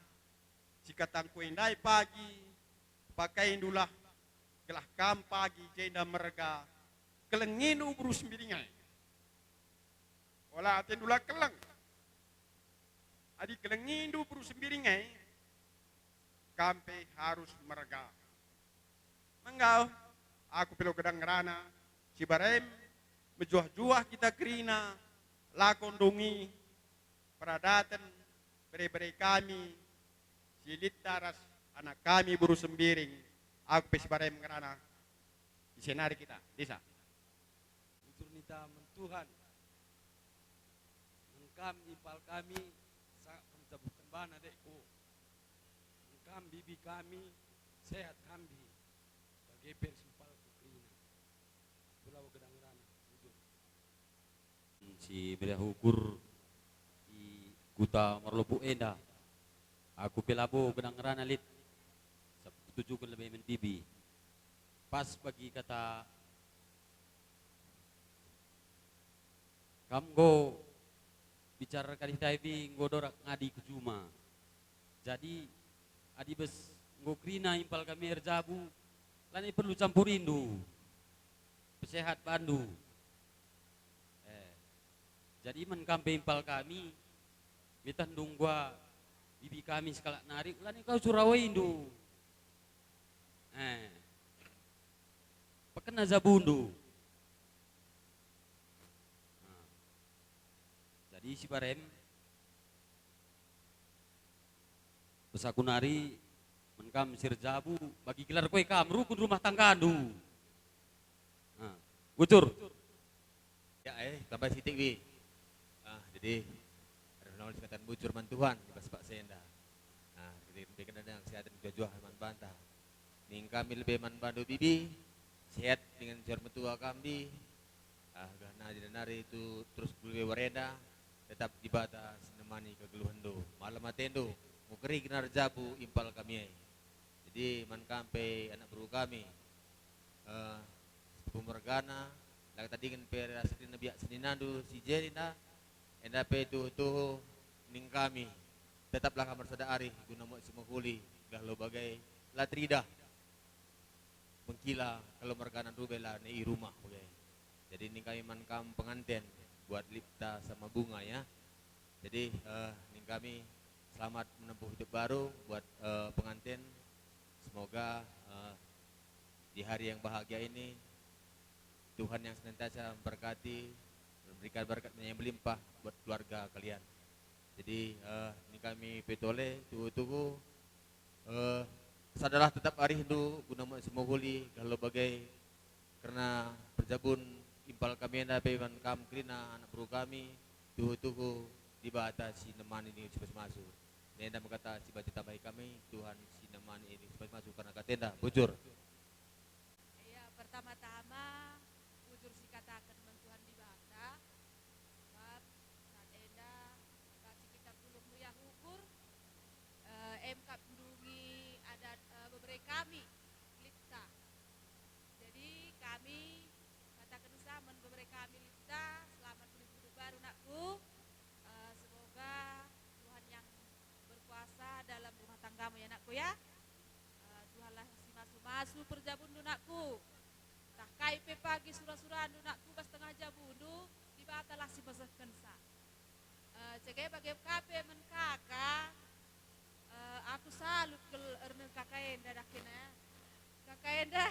Sikatangku endai pagi. Pakai indulah. Gelah kam pagi Jenda merga. Kelengindu beru Sembiring i. Ola atendu lang keleng. Adi kelengindu beru Sembiring i. Kam pe harus merga. Manggau, aku pelo gedang rana, si barem, Mejuah-juah hita kerina, lakon dungi, peradaten, bere-bere kami, si Linta ras anak kami boru Sembiring, ahu pe si Barem ngerana, di senari kita, desa. Bujur nita mantuhan, mangkam impal kami, sa kam cabut kembana dek ko. Mangkam bibi kami, sehat kami, bage pe simpal ku kerina. Pulau Gedang Rana, bujur. Si Meriah Ukur di Kuta Marlopuk enda. Aku pe labo Gedang Rana lit. Sab-, tujuhon lebe mendibi. Pas bagi kata kam go bicara kali taibi nggo dorak ngadi ku juma. Jadi, adi bes nggo kerina impal kami air jabu, lani perlu campur indu. Pesehat bandu. Eh, jadi mangkam pe impal kami, mitandung gua bibi kami sekalak nari, lani kau surawa indu. Eh, pakenna jabundu. Nah. Jadi si Barem, pesanku nari, mangkam sir jabu, bagi gelar kue kam, rukun rumah tanggandu. Nah, bujur. Ya, eh, tambah sitik, Wi. Ah, jadi, ada nama singkatan bujur mantuhan, di pas Pak Senda. Nah, jadi, bikin ada yang sehat dan juah-juah, aman banta. Ning kami lebe manbando bibi, sehat dengan sior metua kami. Ah, gana di danari tu terus gulbe warenda, tetap Dibata sinamani kegeluhan do. Malam aten do, mukeri genar jabu impal kami ai. Jadi, mangkam pe anak boru kami, eh, sepupu mergana, lak tadingan pe rasik na biak sininandu, si Jeni na, enda pe tuhu-tuhu ning kami, tetaplah kamar sada ari, guna muat si mahuli, gah lo bagai, la tridah. Mengkila kalau mergana rube la ne i rumah, oke. Jadi ning kami mangkam penganten buat Lipta sama Bunga ya. Jadi, eh, ning kami selamat menempuh hidup baru buat, eh, pengantin. Semoga, eh, di hari yang bahagia ini Tuhan yang senantiasa memberkati, memberikan berkat yang melimpah buat keluarga kalian. Jadi, eh, ning kami pe tole, tuhu-tuhu, eh, sadalah tetap arihndu, guna muat si mahuli, gah lo bagai, karena perjabun impal kami enda pe mangkam kerina anak boru kami, tuhu-tuhu Dibata sinamani ni sipasumasu. Nenda mangkata sibaca tambahi kami, Tuhan sinamani ni sipasumasu karena kata enda, bujur. Iya, pertama-tama, bujur sikataken mantuhan Dibata, sebab saat enda, bacci kita pulung Meriah Ukur, eh, emkap ndungi adat, eh, bebere kami, Lipta. Jadi kami kataken sa, man bebere kami Lipta, selamat berhidup baru, nakku. Eh, semoga Tuhan yang berkuasa dalam rumah tanggamu ya, nakku, ya. Eh, Tuhanlah si masu-masu perjabundu, nakku. Tah kai pe pagi sura-surandu, nakku, bas tengah jabundu, Dibatalah si mesehken sa. Eh, cege bage kape men kaka, eh, aku salut gel erne kaka enda dake na. Kaka enda.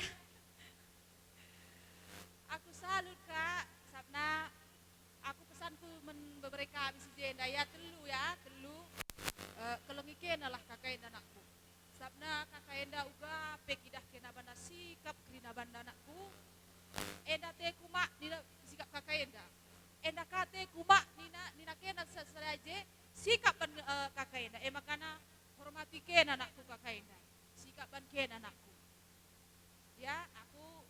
Aku salut, Kak, sabna aku pesanku men bebere kami si jenda, ya, telu, ya, telu. Eh, kelengi kena lah kaka enda, nakku. Sabna kaka enda uga pe gidahkena bana sikap kerina banda, nakku. Enda teku ma nina sikap kaka enda. Enda ka teku ma nina, nina kena sa-, saraje sikap ban, eh, kaka enda. Eh, makana hormati kena, nakku, kaka enda. Sikap ban kena, nakku. Ya, aku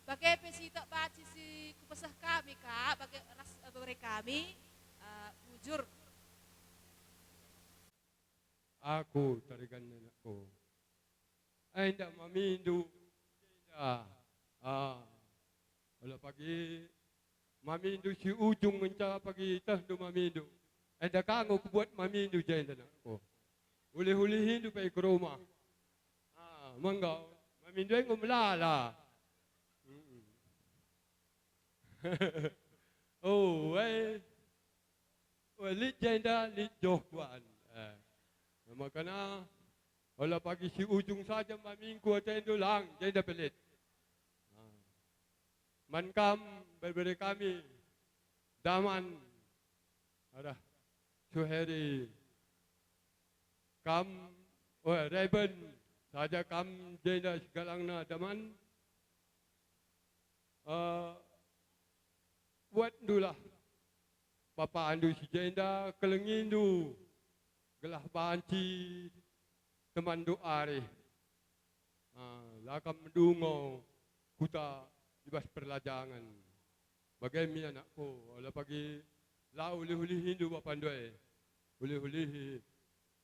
bage pe sitak baci si kupesah kami, Kak, bage ras, eh, bebere kami, eh, bujur. Aku tarigan anakku. Enda mamindu. Enda. Ah. Olo pagi mamindu si ujung ngenca pagi tah do mamindu. Enda kango kubuat mamindu jenda, nakku. Ulih-ulihindu pe i ke rumah. Ah, mangga mamindu enggo melala. Mm-mm. Oh, eh. Oh, lit jenda, lit johkuan. Eh. Makana, olo pagi si ujung saja mamingku atendo lang, jenda pelit. Ah. Bahen kam, berbere kami, Daman, ada, Suheri, kam, oh, Reben, sada kam, Jenda, sigalangna, Daman. Eh, buat ndu lah, papahan ndu si Jenda, kelengi ndu, gelah bahan si teman ndu ari. Ah, lakam dungo huta ibas perlajangan. Bage ma i anakku, ala pagi lao ulih-ulihi ndu bapa ndu e. Ulih-ulihi.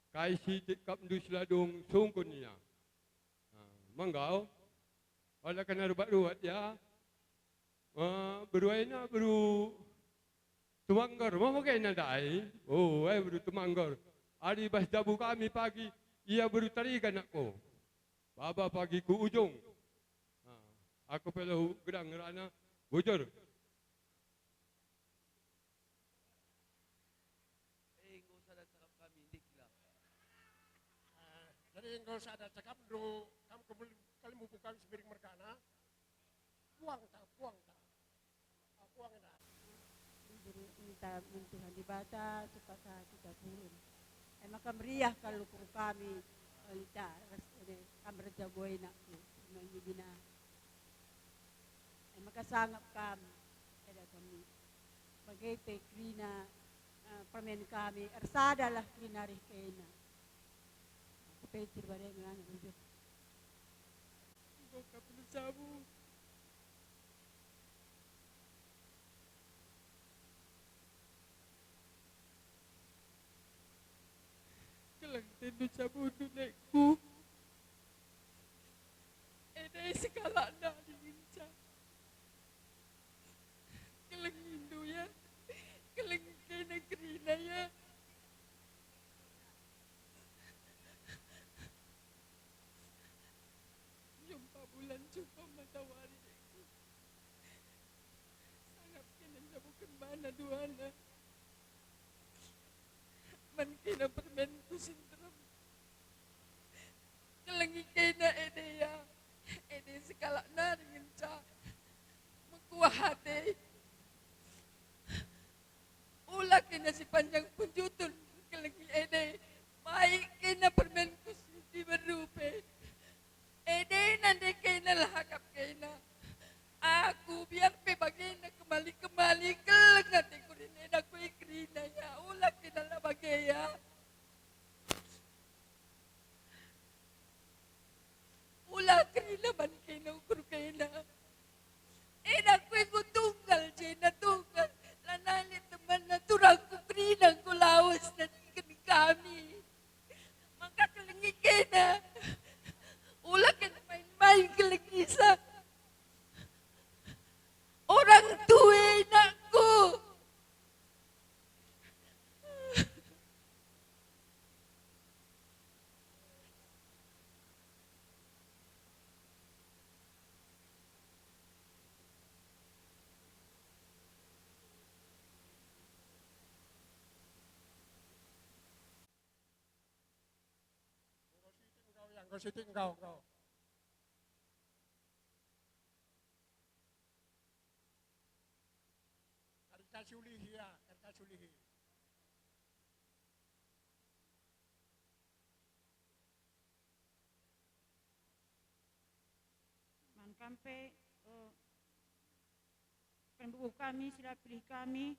Kai si tingkap ndu siladung sungkun ia. Ah, manggau. Ala kana rubat-rubat ia. Ah, beru aina, beru Tumanggar, ma bage na dai. Oh, eh, beru Tumanggar. Ari bas jabu kami pagi, ia beru Tarigan anakku. Baba pagi ku ujung. Ah, aku pelo gedang rana, bujur. Eh, enggo sada cakap kami, ndik lah. Eh, jadi enggo sada cakap do, kam kemul-, kalimbubu kami Sembiring mergana. Puang ta, puang ta. Puang ta. Bujur, minta min Tuhan Debata, supaya kita pulun. Ai maka meriah kalau kami, eh, ita, ras, eh, kam raja boy nakku, mangibina. Ai maka sangap kam, eda kami. Bage pe kerina, eh, permen kami, ersada lah kerina rih kena. Aku petir badai ngelana bujur. Buka puluh jabu. Kelengi tendu jabu ndu nekku. Ede sekalak na diinca. Kelengi ndu ya. Kelengi kena kerina ya. Jumpa bulan, jumpa matawari, dekku. Sangap kena jabu kemana duana. Bahen kena permen ku sintrom. Kelengi kena ede ya. Ede sekalak na diinca. Mekuah hate. Ula kena sipanjang punjutun, kelengi ede, bahen kena permen ku si berrupe. Ede na nde kena lahakap kena. Aku biar pe bage na kemali-kemali, keleng hate ku di neda ku i kerina ya, ula kena lah bage ya. Ula kerina bahen kena ukur kena. Eda ku enggo tunggal, jena tunggal. Lanai le temanna turangku kerina enggo laos na di kami. Maka kelengi kena. Ula kena main-main kelengi sa. Orang tua nakku. Engkau, engkau. Tarikasi ulihi, ya, tarikasi ulihi. Bahen kam pe, eh, kalimbubu kami, sila pilih kami.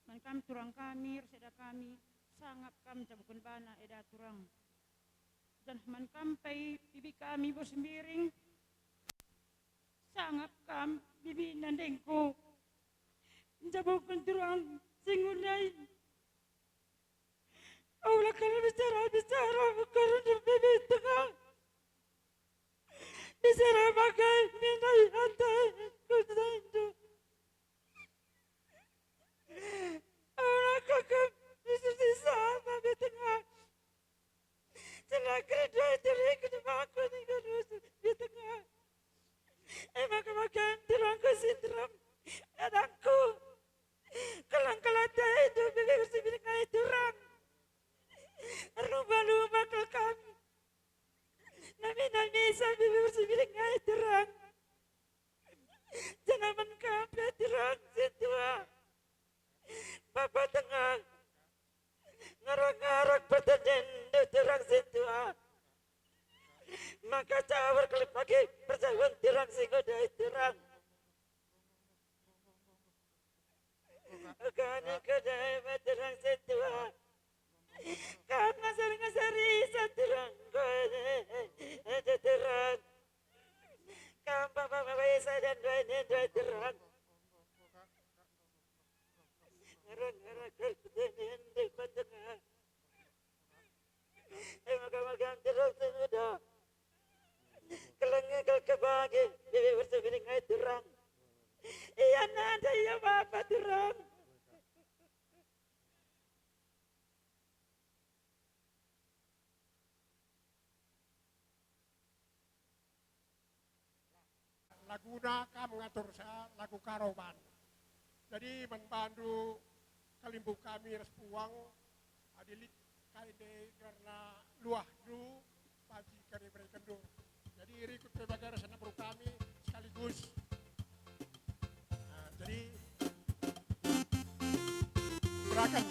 Bahen kam turang kami, ras eda kami, sangap kam jabuhon ibana eda turang. Janah bahen kam pe bibi kami boru Sembiring, sangap kam bibi na nde enggo jabuhon turang singgunai. Aula kala bicara, bicara, karena bibi tengah. Bicara bagai minai hata, kuntandu. Aula kakak, bisa-bisa, tapi tengah. Celaka dua, celaka di bako, ni gadusu, di tengah. Eh, maka-maka, turang ku sintrom, adangku. Kalang-kalang, itu, bibi boru Sembiring, ai turang. Lumba-lumba kal kami. Nami-nami sa bibi boru Sembiring, ai Kaning kadai ma terang setua. Karna sering seri seterang kode. Ede terang. Kampa mama baisa dan dua ini dua terang. Ngarang-ngarang kerja ini di patengah. Eh, makan-makan terus sudah. Kelengi kebagi, bibi bersembunyi ngai terang. Iya nada iya bapa terang. Laguna kam ngatur sa lagu karoban. Jadi manbandu kalimbu kami ras puang adilik kain de karena luah du paji kari berikan du. Jadi rikut pe bagara sana baru kami sekaligus. Nah, jadi berakan.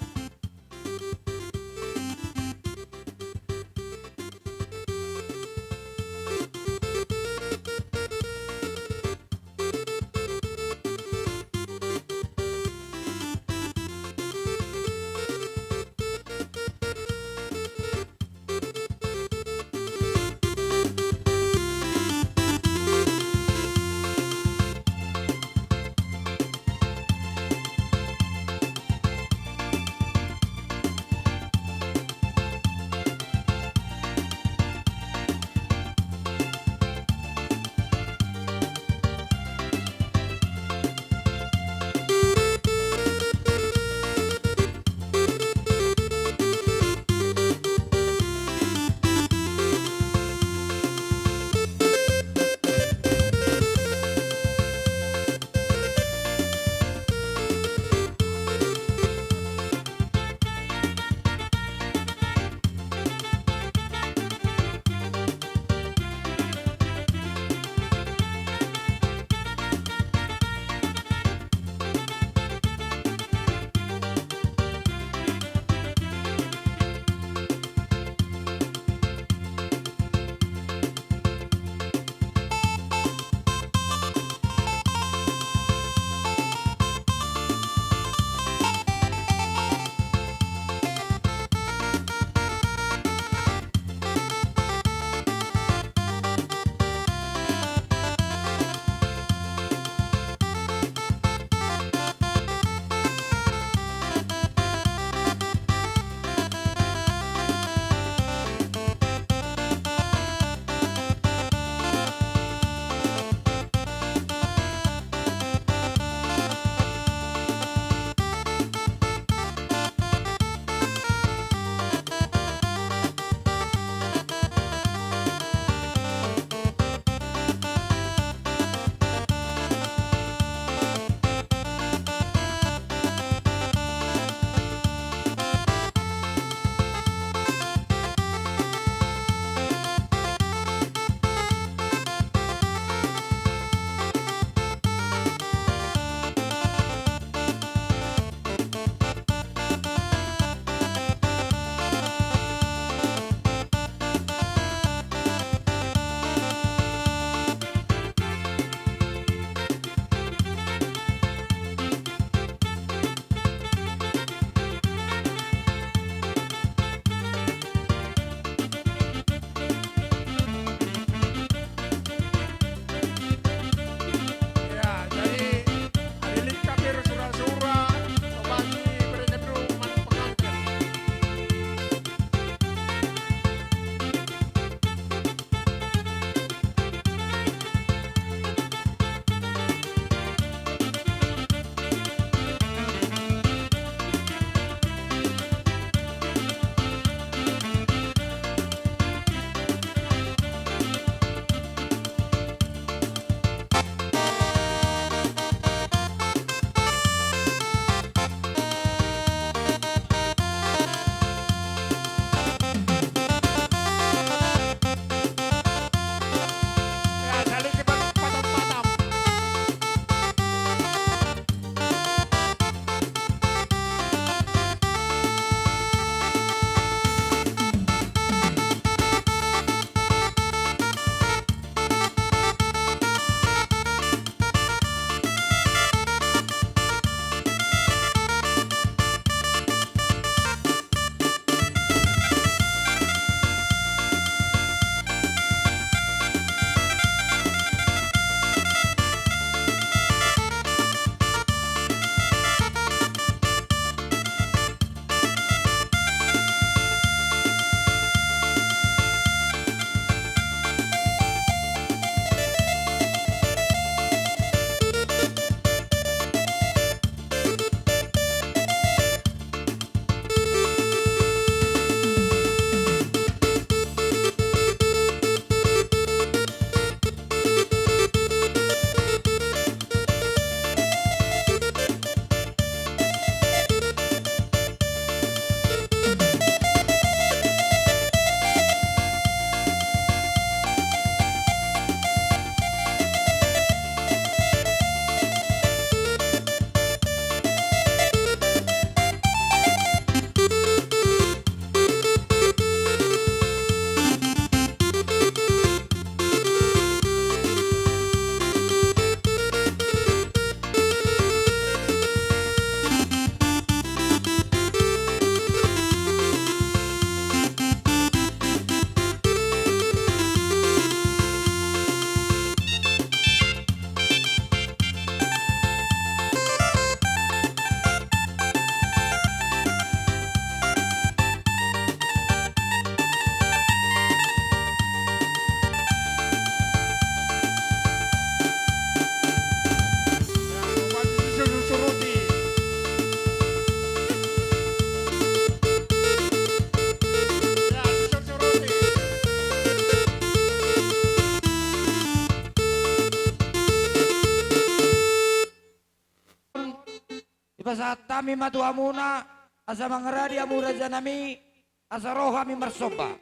Pasahat hami ma tu hamuna, asa mangaradi hamu rajanami, asa ro hami marsomba.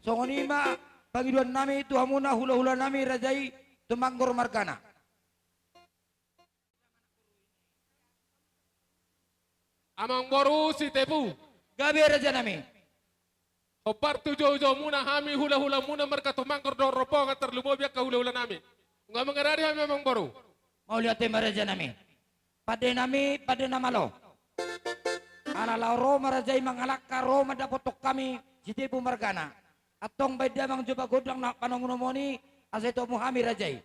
Songon i ma pangidoannami tu hamuna hulahulanami raja i, Tumanggur margana. Amangboru Sitepu. Gabe rajanami. Hombar tu joujoumuna hami hulahulamuna marga Tumanggur dohot rombongan, tarlumobi angka hulahulanami. Nunga mangaradi hami, Amangboru. Mauliate ma rajanami. Pandenami pande na malo. Ala laho ro ma raja i mangalangka, ro mandapothon hami Sitepu margana. Antong baen damang jumpa gondang na panomunomuni, asa itomu hami raja i.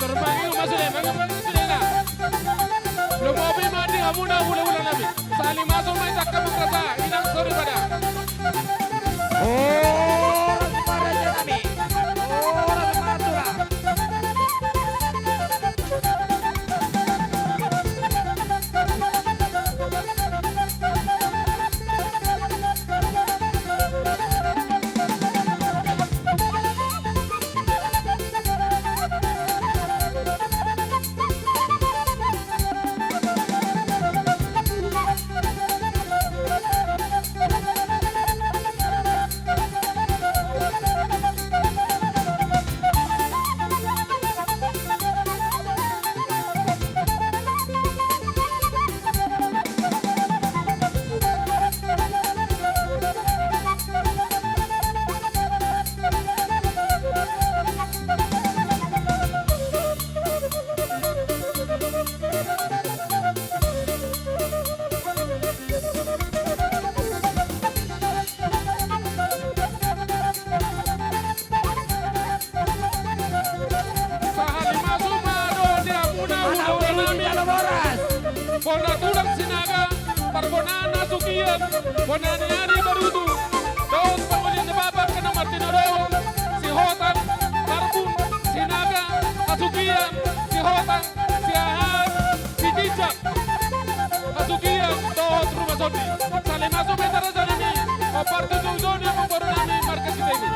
Terbangi rumah sudah, bangun rumah sudah, nah. Lumobi ma di hamuna hulahulanami. Sahali masuk ma i angka amang raja, inang soripada. Horas ma rajanami. Horas ma tulang. Sahali masuk ma dohot di hamuna hulahulanami. Bona tulang Sinaga, parbonaan hasugian, bona ni ari Barutu, dohot pangoli ni bapa angka na martinodohon, Sihotang, Marbun, Sinaga, hasugian, Sihotang, Siahaan, Sitinjak, hasugian dohot rumah sondi. Sahali masuk ma i rajanami, hombar tu joujou ni amangborunami marga Sitepu.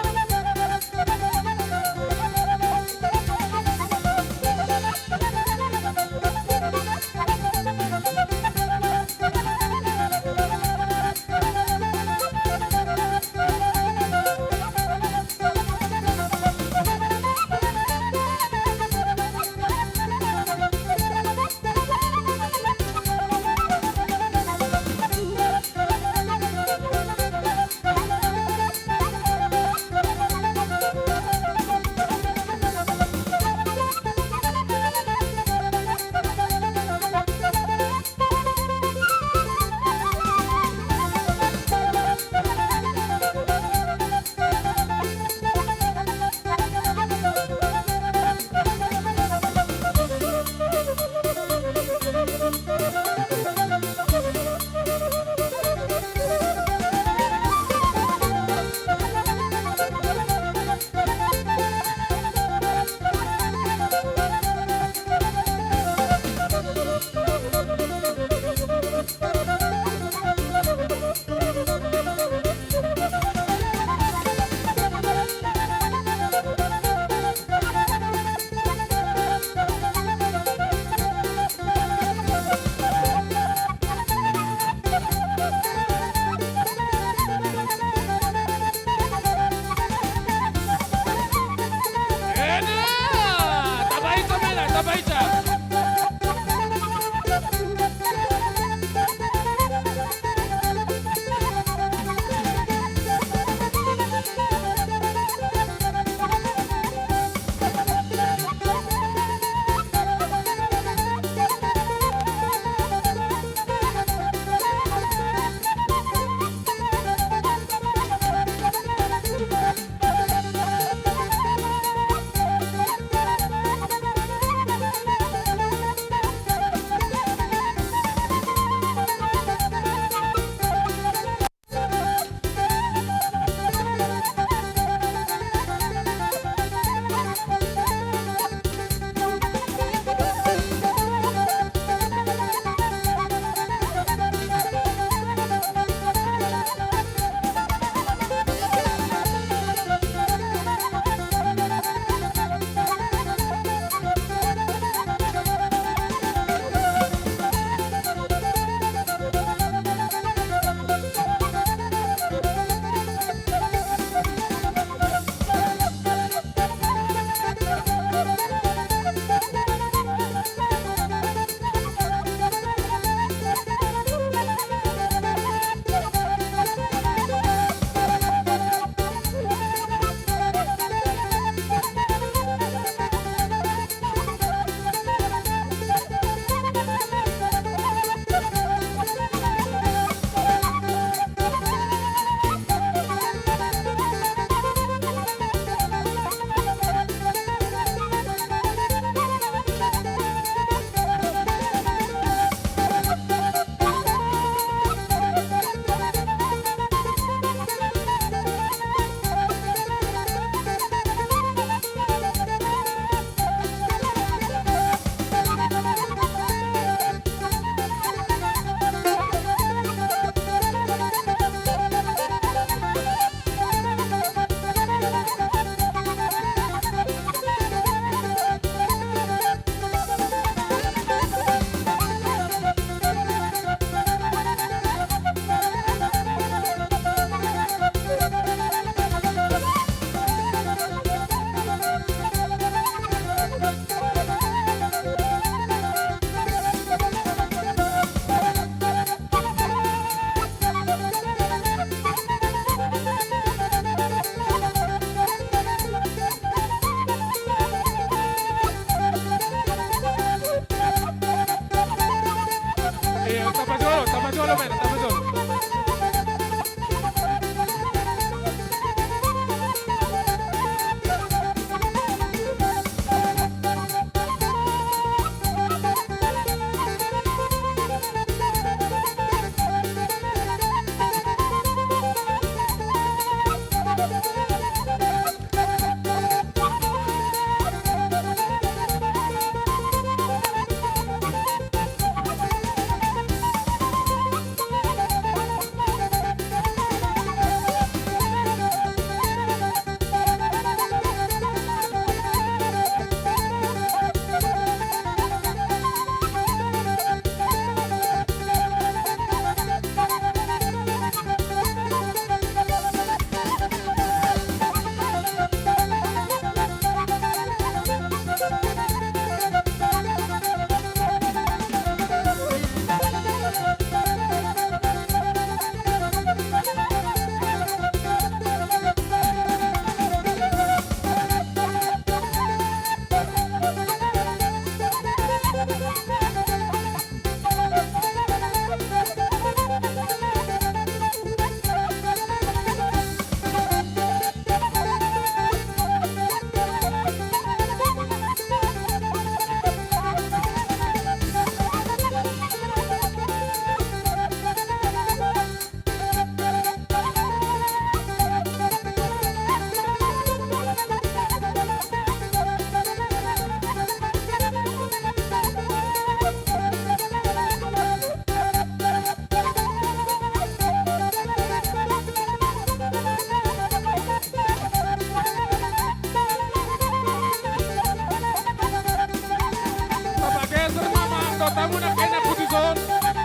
Tamu na kena putuson.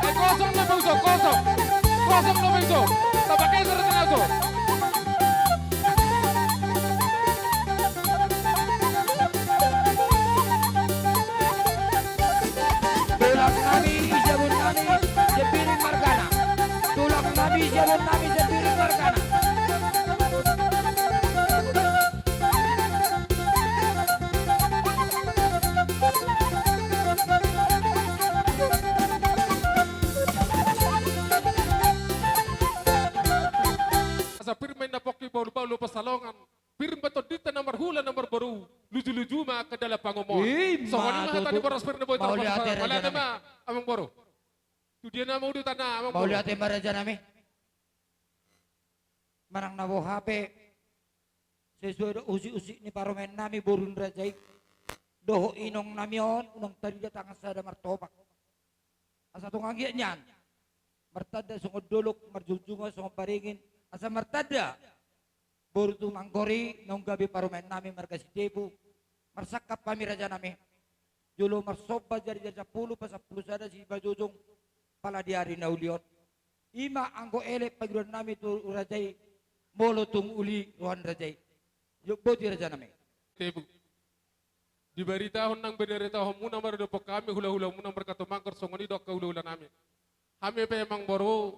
Eh, kosong na bangso, kosong. Kosong na bangso. Tapake sore tena so. Tulang nami, Siabon nami, Sembiring margana. Tulang nami, Siabon nami, Sembiring margana. Asa pir ma inna pongki bahulbahul pansalongan, pir ma tondinta na marhula na marboru, lujuluju ma angka dalan pangomoan. Ima tutu. Songon i ma hata ni boras pir na boi tarpasa. Mauliate, raja nami. Mauliate ma, amangboru. Tu dia nama udutanna, amangboru? Mauliate ma, raja nami. Manang na boha pe, sesuai do usik-usik ni parumaen nami boru ni raja i, dohot inong nami on, unang tarida tangan sada martopak. Asa tung anggiat nian martanda songon dolok, marjungjungan songon baringin, asa martanda boru Tumanggor i naung gabe parumaen nami marga Sitepu. Marsangkap hami, raja nami, jolo marsomba jari-jari sampulu pasampulu sada sipajojong pala di ari na uli on. Ima anggo elek pangidoan nami tu raja i, molo tung uli roha ni raja i. Jolo boti, raja nami. Tebu. Dibaritahon nang binaritahonmuna ma dohonon hami hulahulamuna marga Tumanggor, songon i do angka hulahula nami. Hami pe, amangboru,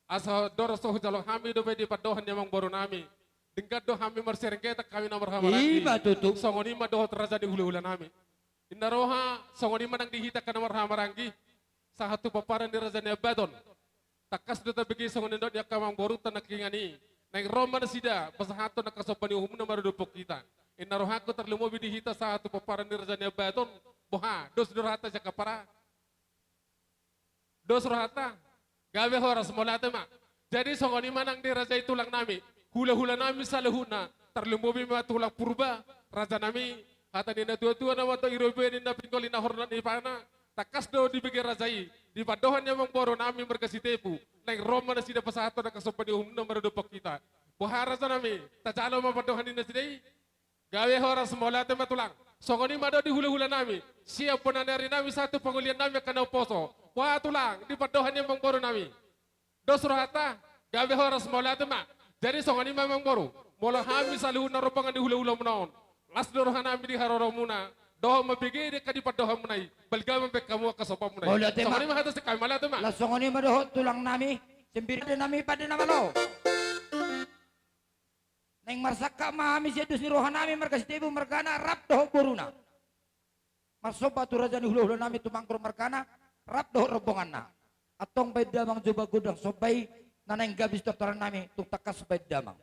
asa dohot so hujalo hami dope di pandohan ni amangboru nami. Denggan do hami marsirengetan hami na marhahamaranggi. Ima tutu. Songon i ma dohot raja ni hulahula nami. Inna roha, songon i ma nang di hita angka na marhahamaranggi. Sahat tu pomparan ni Raja Nai Ambaton. Tangkas do tabege songon nidok ni angka amangborunta nangkiningan i. Naeng ro ma nasida pasahathon angka somba ni uhumna ma dohonon hita. Inna rohangku, tarlumobi di hita sahat tu pomparan ni Raja Nai Ambaton. Boha, dos do rohanta sian Hampara? Dos rohanta? Gabe horas, mauliate ma. Jadi songon i ma nang di raja i, tulang nami, hulahula nami saluhutna, tarlumobi ma tulang Purba, raja nami, hata ni natuatua na mantok i, robean ni na pinggol i, na hornat ni ipana, tangkas do dibege raja i di pandohan ni amangboru nami marga Sitepu, naeng ro ma nasida pasahathon angka somba ni uhumna ma dohonon hita. Boha, raja nami, tajalo ma pandohan ni nasida i? Gabe horas, mauliate ma, tulang. Songon i ma dohot di hulahula nami, sian bona ni ari nami sahat tu pangolian nami angka na umposo. Boha, tulang, di pandohan ni amangboru nami? Dos rohanta? Gabe horas, mauliate ma. Jadi songon i ma, amangboru, molo hami saluhutna rombongan ni hulahulamuna on, las do roha nami di haroromuna, dohot mambege angka di pandohanmuna i, balga ma baen hamu angka sombamuna i. Mauliate ma. Songon i ma hata sian hami, mauliate ma. Las, songon i ma dohot tulang nami, Sembiring, pande nami, pande na malo. Naeng marsangkap ma hami sian dos ni roha nami marga Sitepu margana rap dohot boruna. Marsomba tu raja ni hulahula nami Tumanggor margana rap dohot rombonganna. Antong baen damang jolo gondang somba i, na naeng gabe sitortoran nami, tung tangkas baen damang.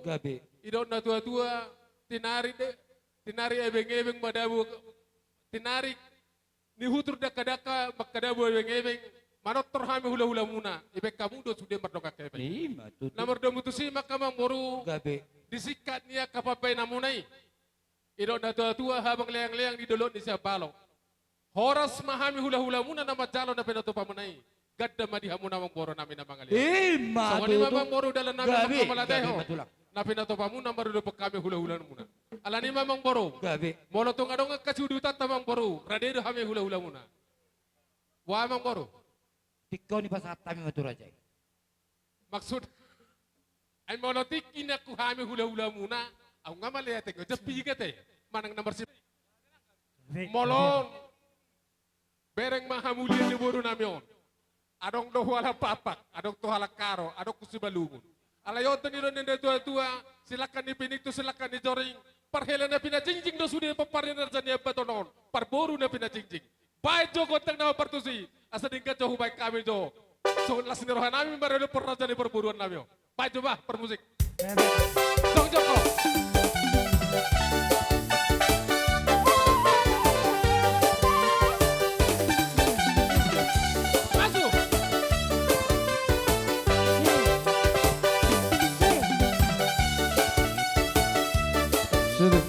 Gabe. Didok na tuatua, tinari de, tinari ebeng-ebeng madabu, tinari ni hutur dangka-dangka mangkadabu ebeng-ebeng, manortor hami hula-hulamuna, dibaen hamu do sude mardongan hepeng. Ima tutu. Na mardomu tusi ma angka amangboru. Gabe. Di singkat ni angka pambaenanmuna i, didok na tuatua, habang leang-leang di dolok ni Siambalo. Horas ma hami hula-hulamuna na manjalo na pinatupamuna i. Ganda ma di hamuna amangboru nami na mangalean. Ima tutu. Songon i ma amangboru dalannami. Gabe, gabe, manghamatehon. Tulang. Na pinatupamuna marudupon hami hula-hulamuna. Alani i ma amangboru. Gabe. Molo tung adong angka siudutanta amangboru, rade do hami hula-hulamuna. Boha amangboru? Tingki on dipasahat hami ma tu raja i. Maksud, ai molo tingki nangku hami hula-hulamuna, ahu nga malean, tingki on jampi i gate, manang na marsi-, molo on, bereng ma hamulian ni borunami on. Adong do hualang Pakpak, adong tu hualang Karo, adong tu Simalungun. Alai on do nidok ni na tuatua, silangka ni pining tu silangka ni joring, parhela na pinajingjing do sude pomparan ni raja ni Ambaton on, parboru na pinajingjing. Baen jo gondang na hombar tusi, asa denggan jo hubaen hami jo. Songon las ni rohanami maradophon raja ni parboruannami on. Baen jo bah, parmusik. Tong joko. Asu. Sudah.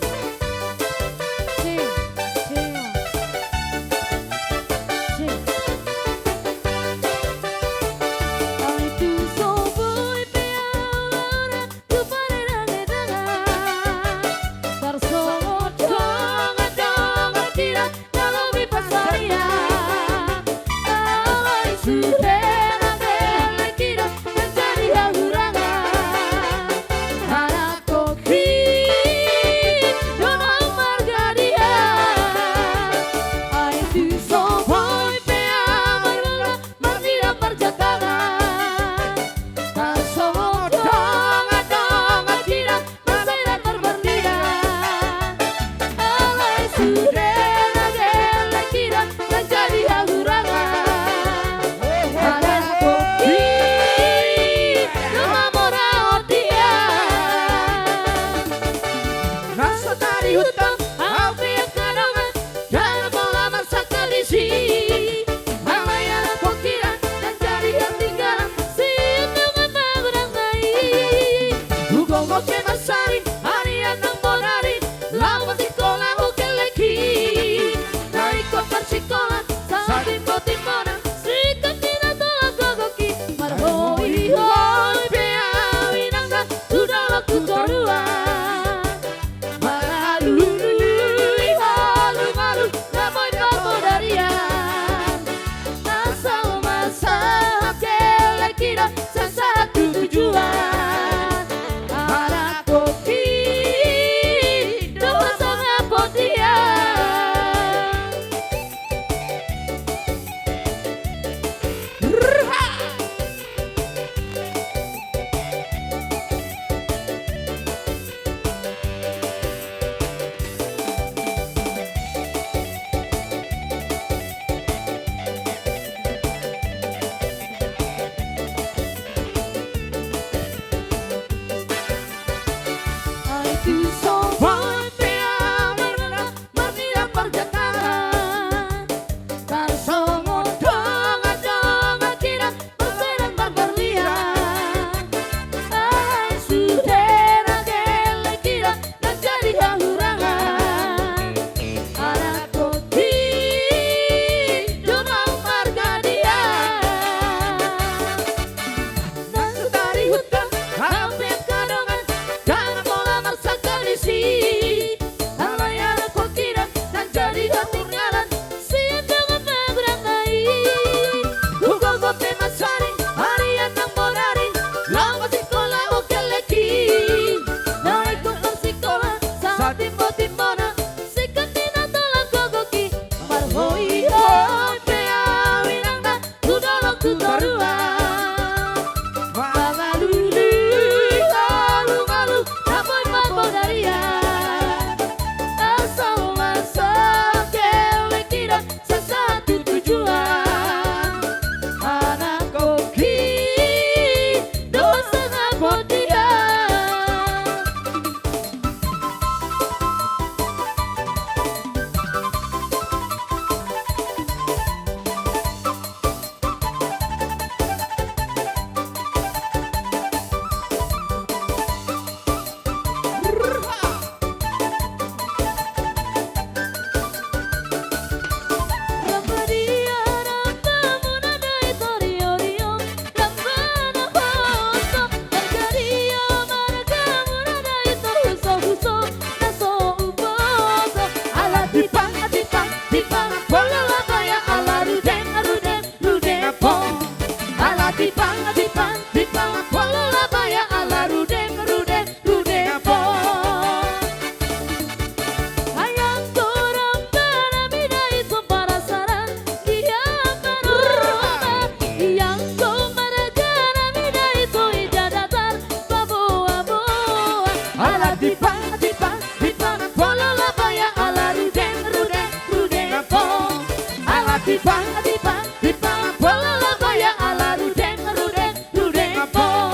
Timpang, timpang, timpang, pola baya ala rudeng, rudeng, rudeng, ampong.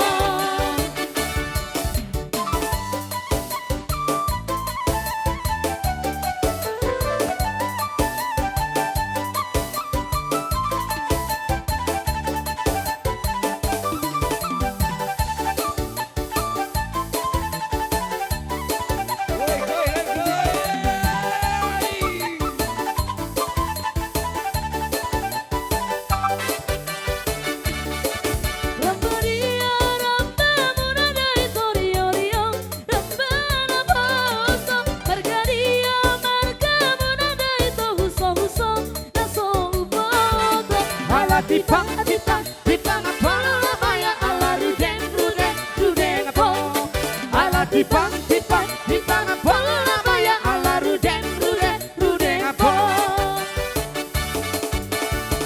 Ala timpang, timpang, timpang, pola baya ala rudeng, rudeng, rudeng, ampong. Ala timpang, timpang, timpang, pola baya ala rudeng, rudeng, rudeng, ampong.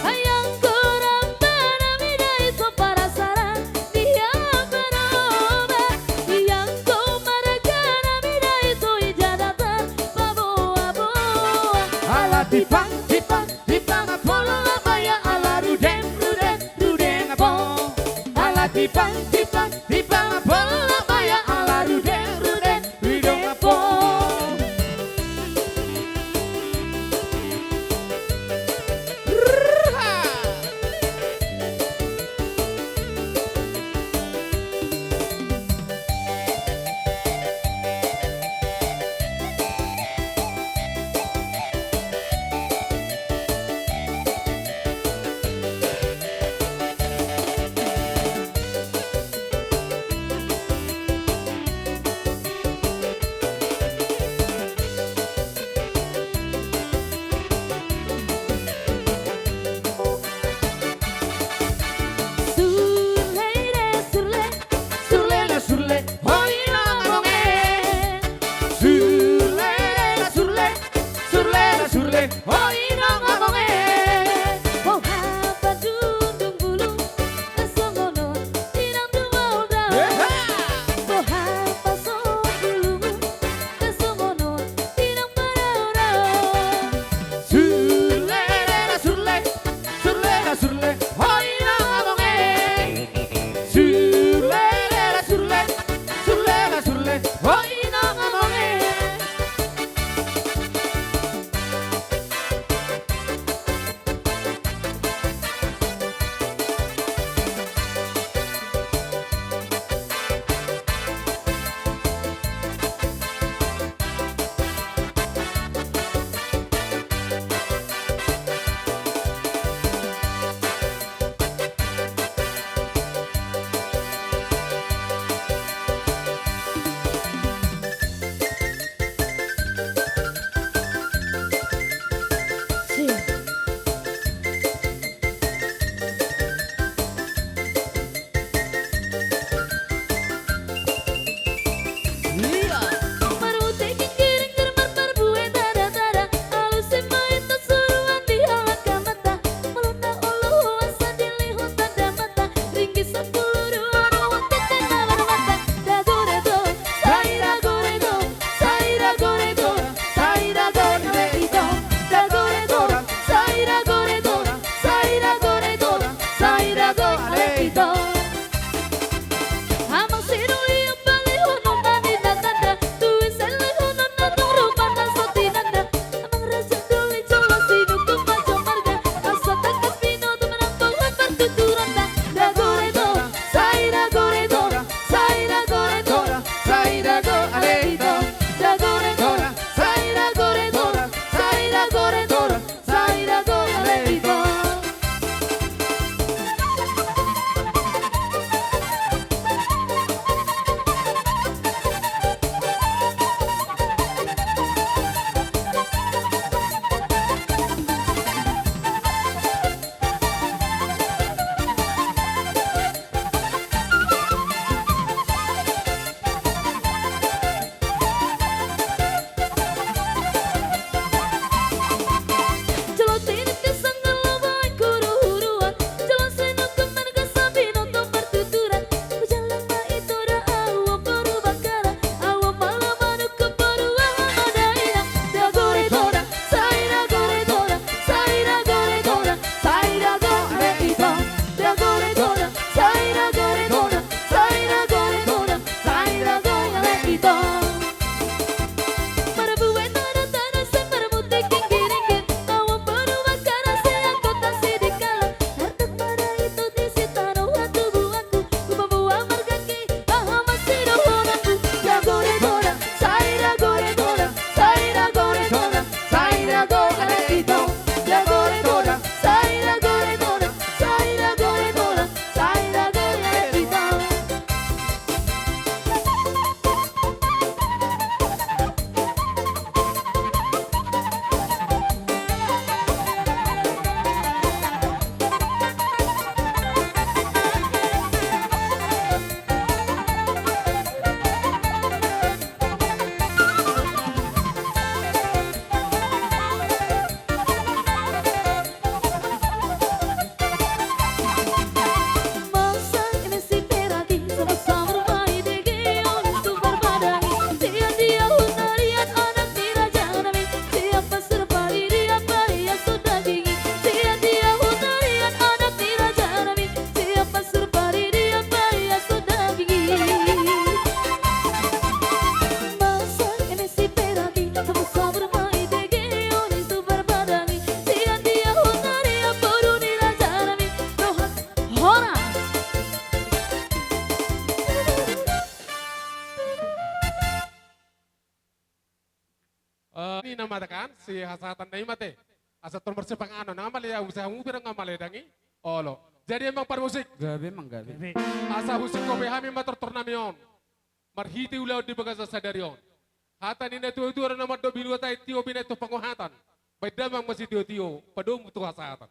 Ayangku, ramba nami, dai so parasaran, dia berubah. Ayangku, marga nami, dai so ijadatan, paboa-boa. Ala timpang, timpang, timpang, pola baya ala rudeng, rudeng, rudeng, ampong. Ala timpang, timpang, timpang, pola baya ala rudeng, rudeng, rudeng, ampong. Asi hasahatan na i mate. Asa tor marsipanganon, nga male au, asa hamu pe nga male dang i. Olo. Jadi amang parmusik. Gabe, amang, gabe. Gabe. Asa husingkop hami ma tortor nami on. Marhite ulaon di bagasan sadari on. Hata ni na tuatua do na mandok binuat aek tio binaen tu pangohatan. Baen damang ma sitiotio, padomu tu hasahatan.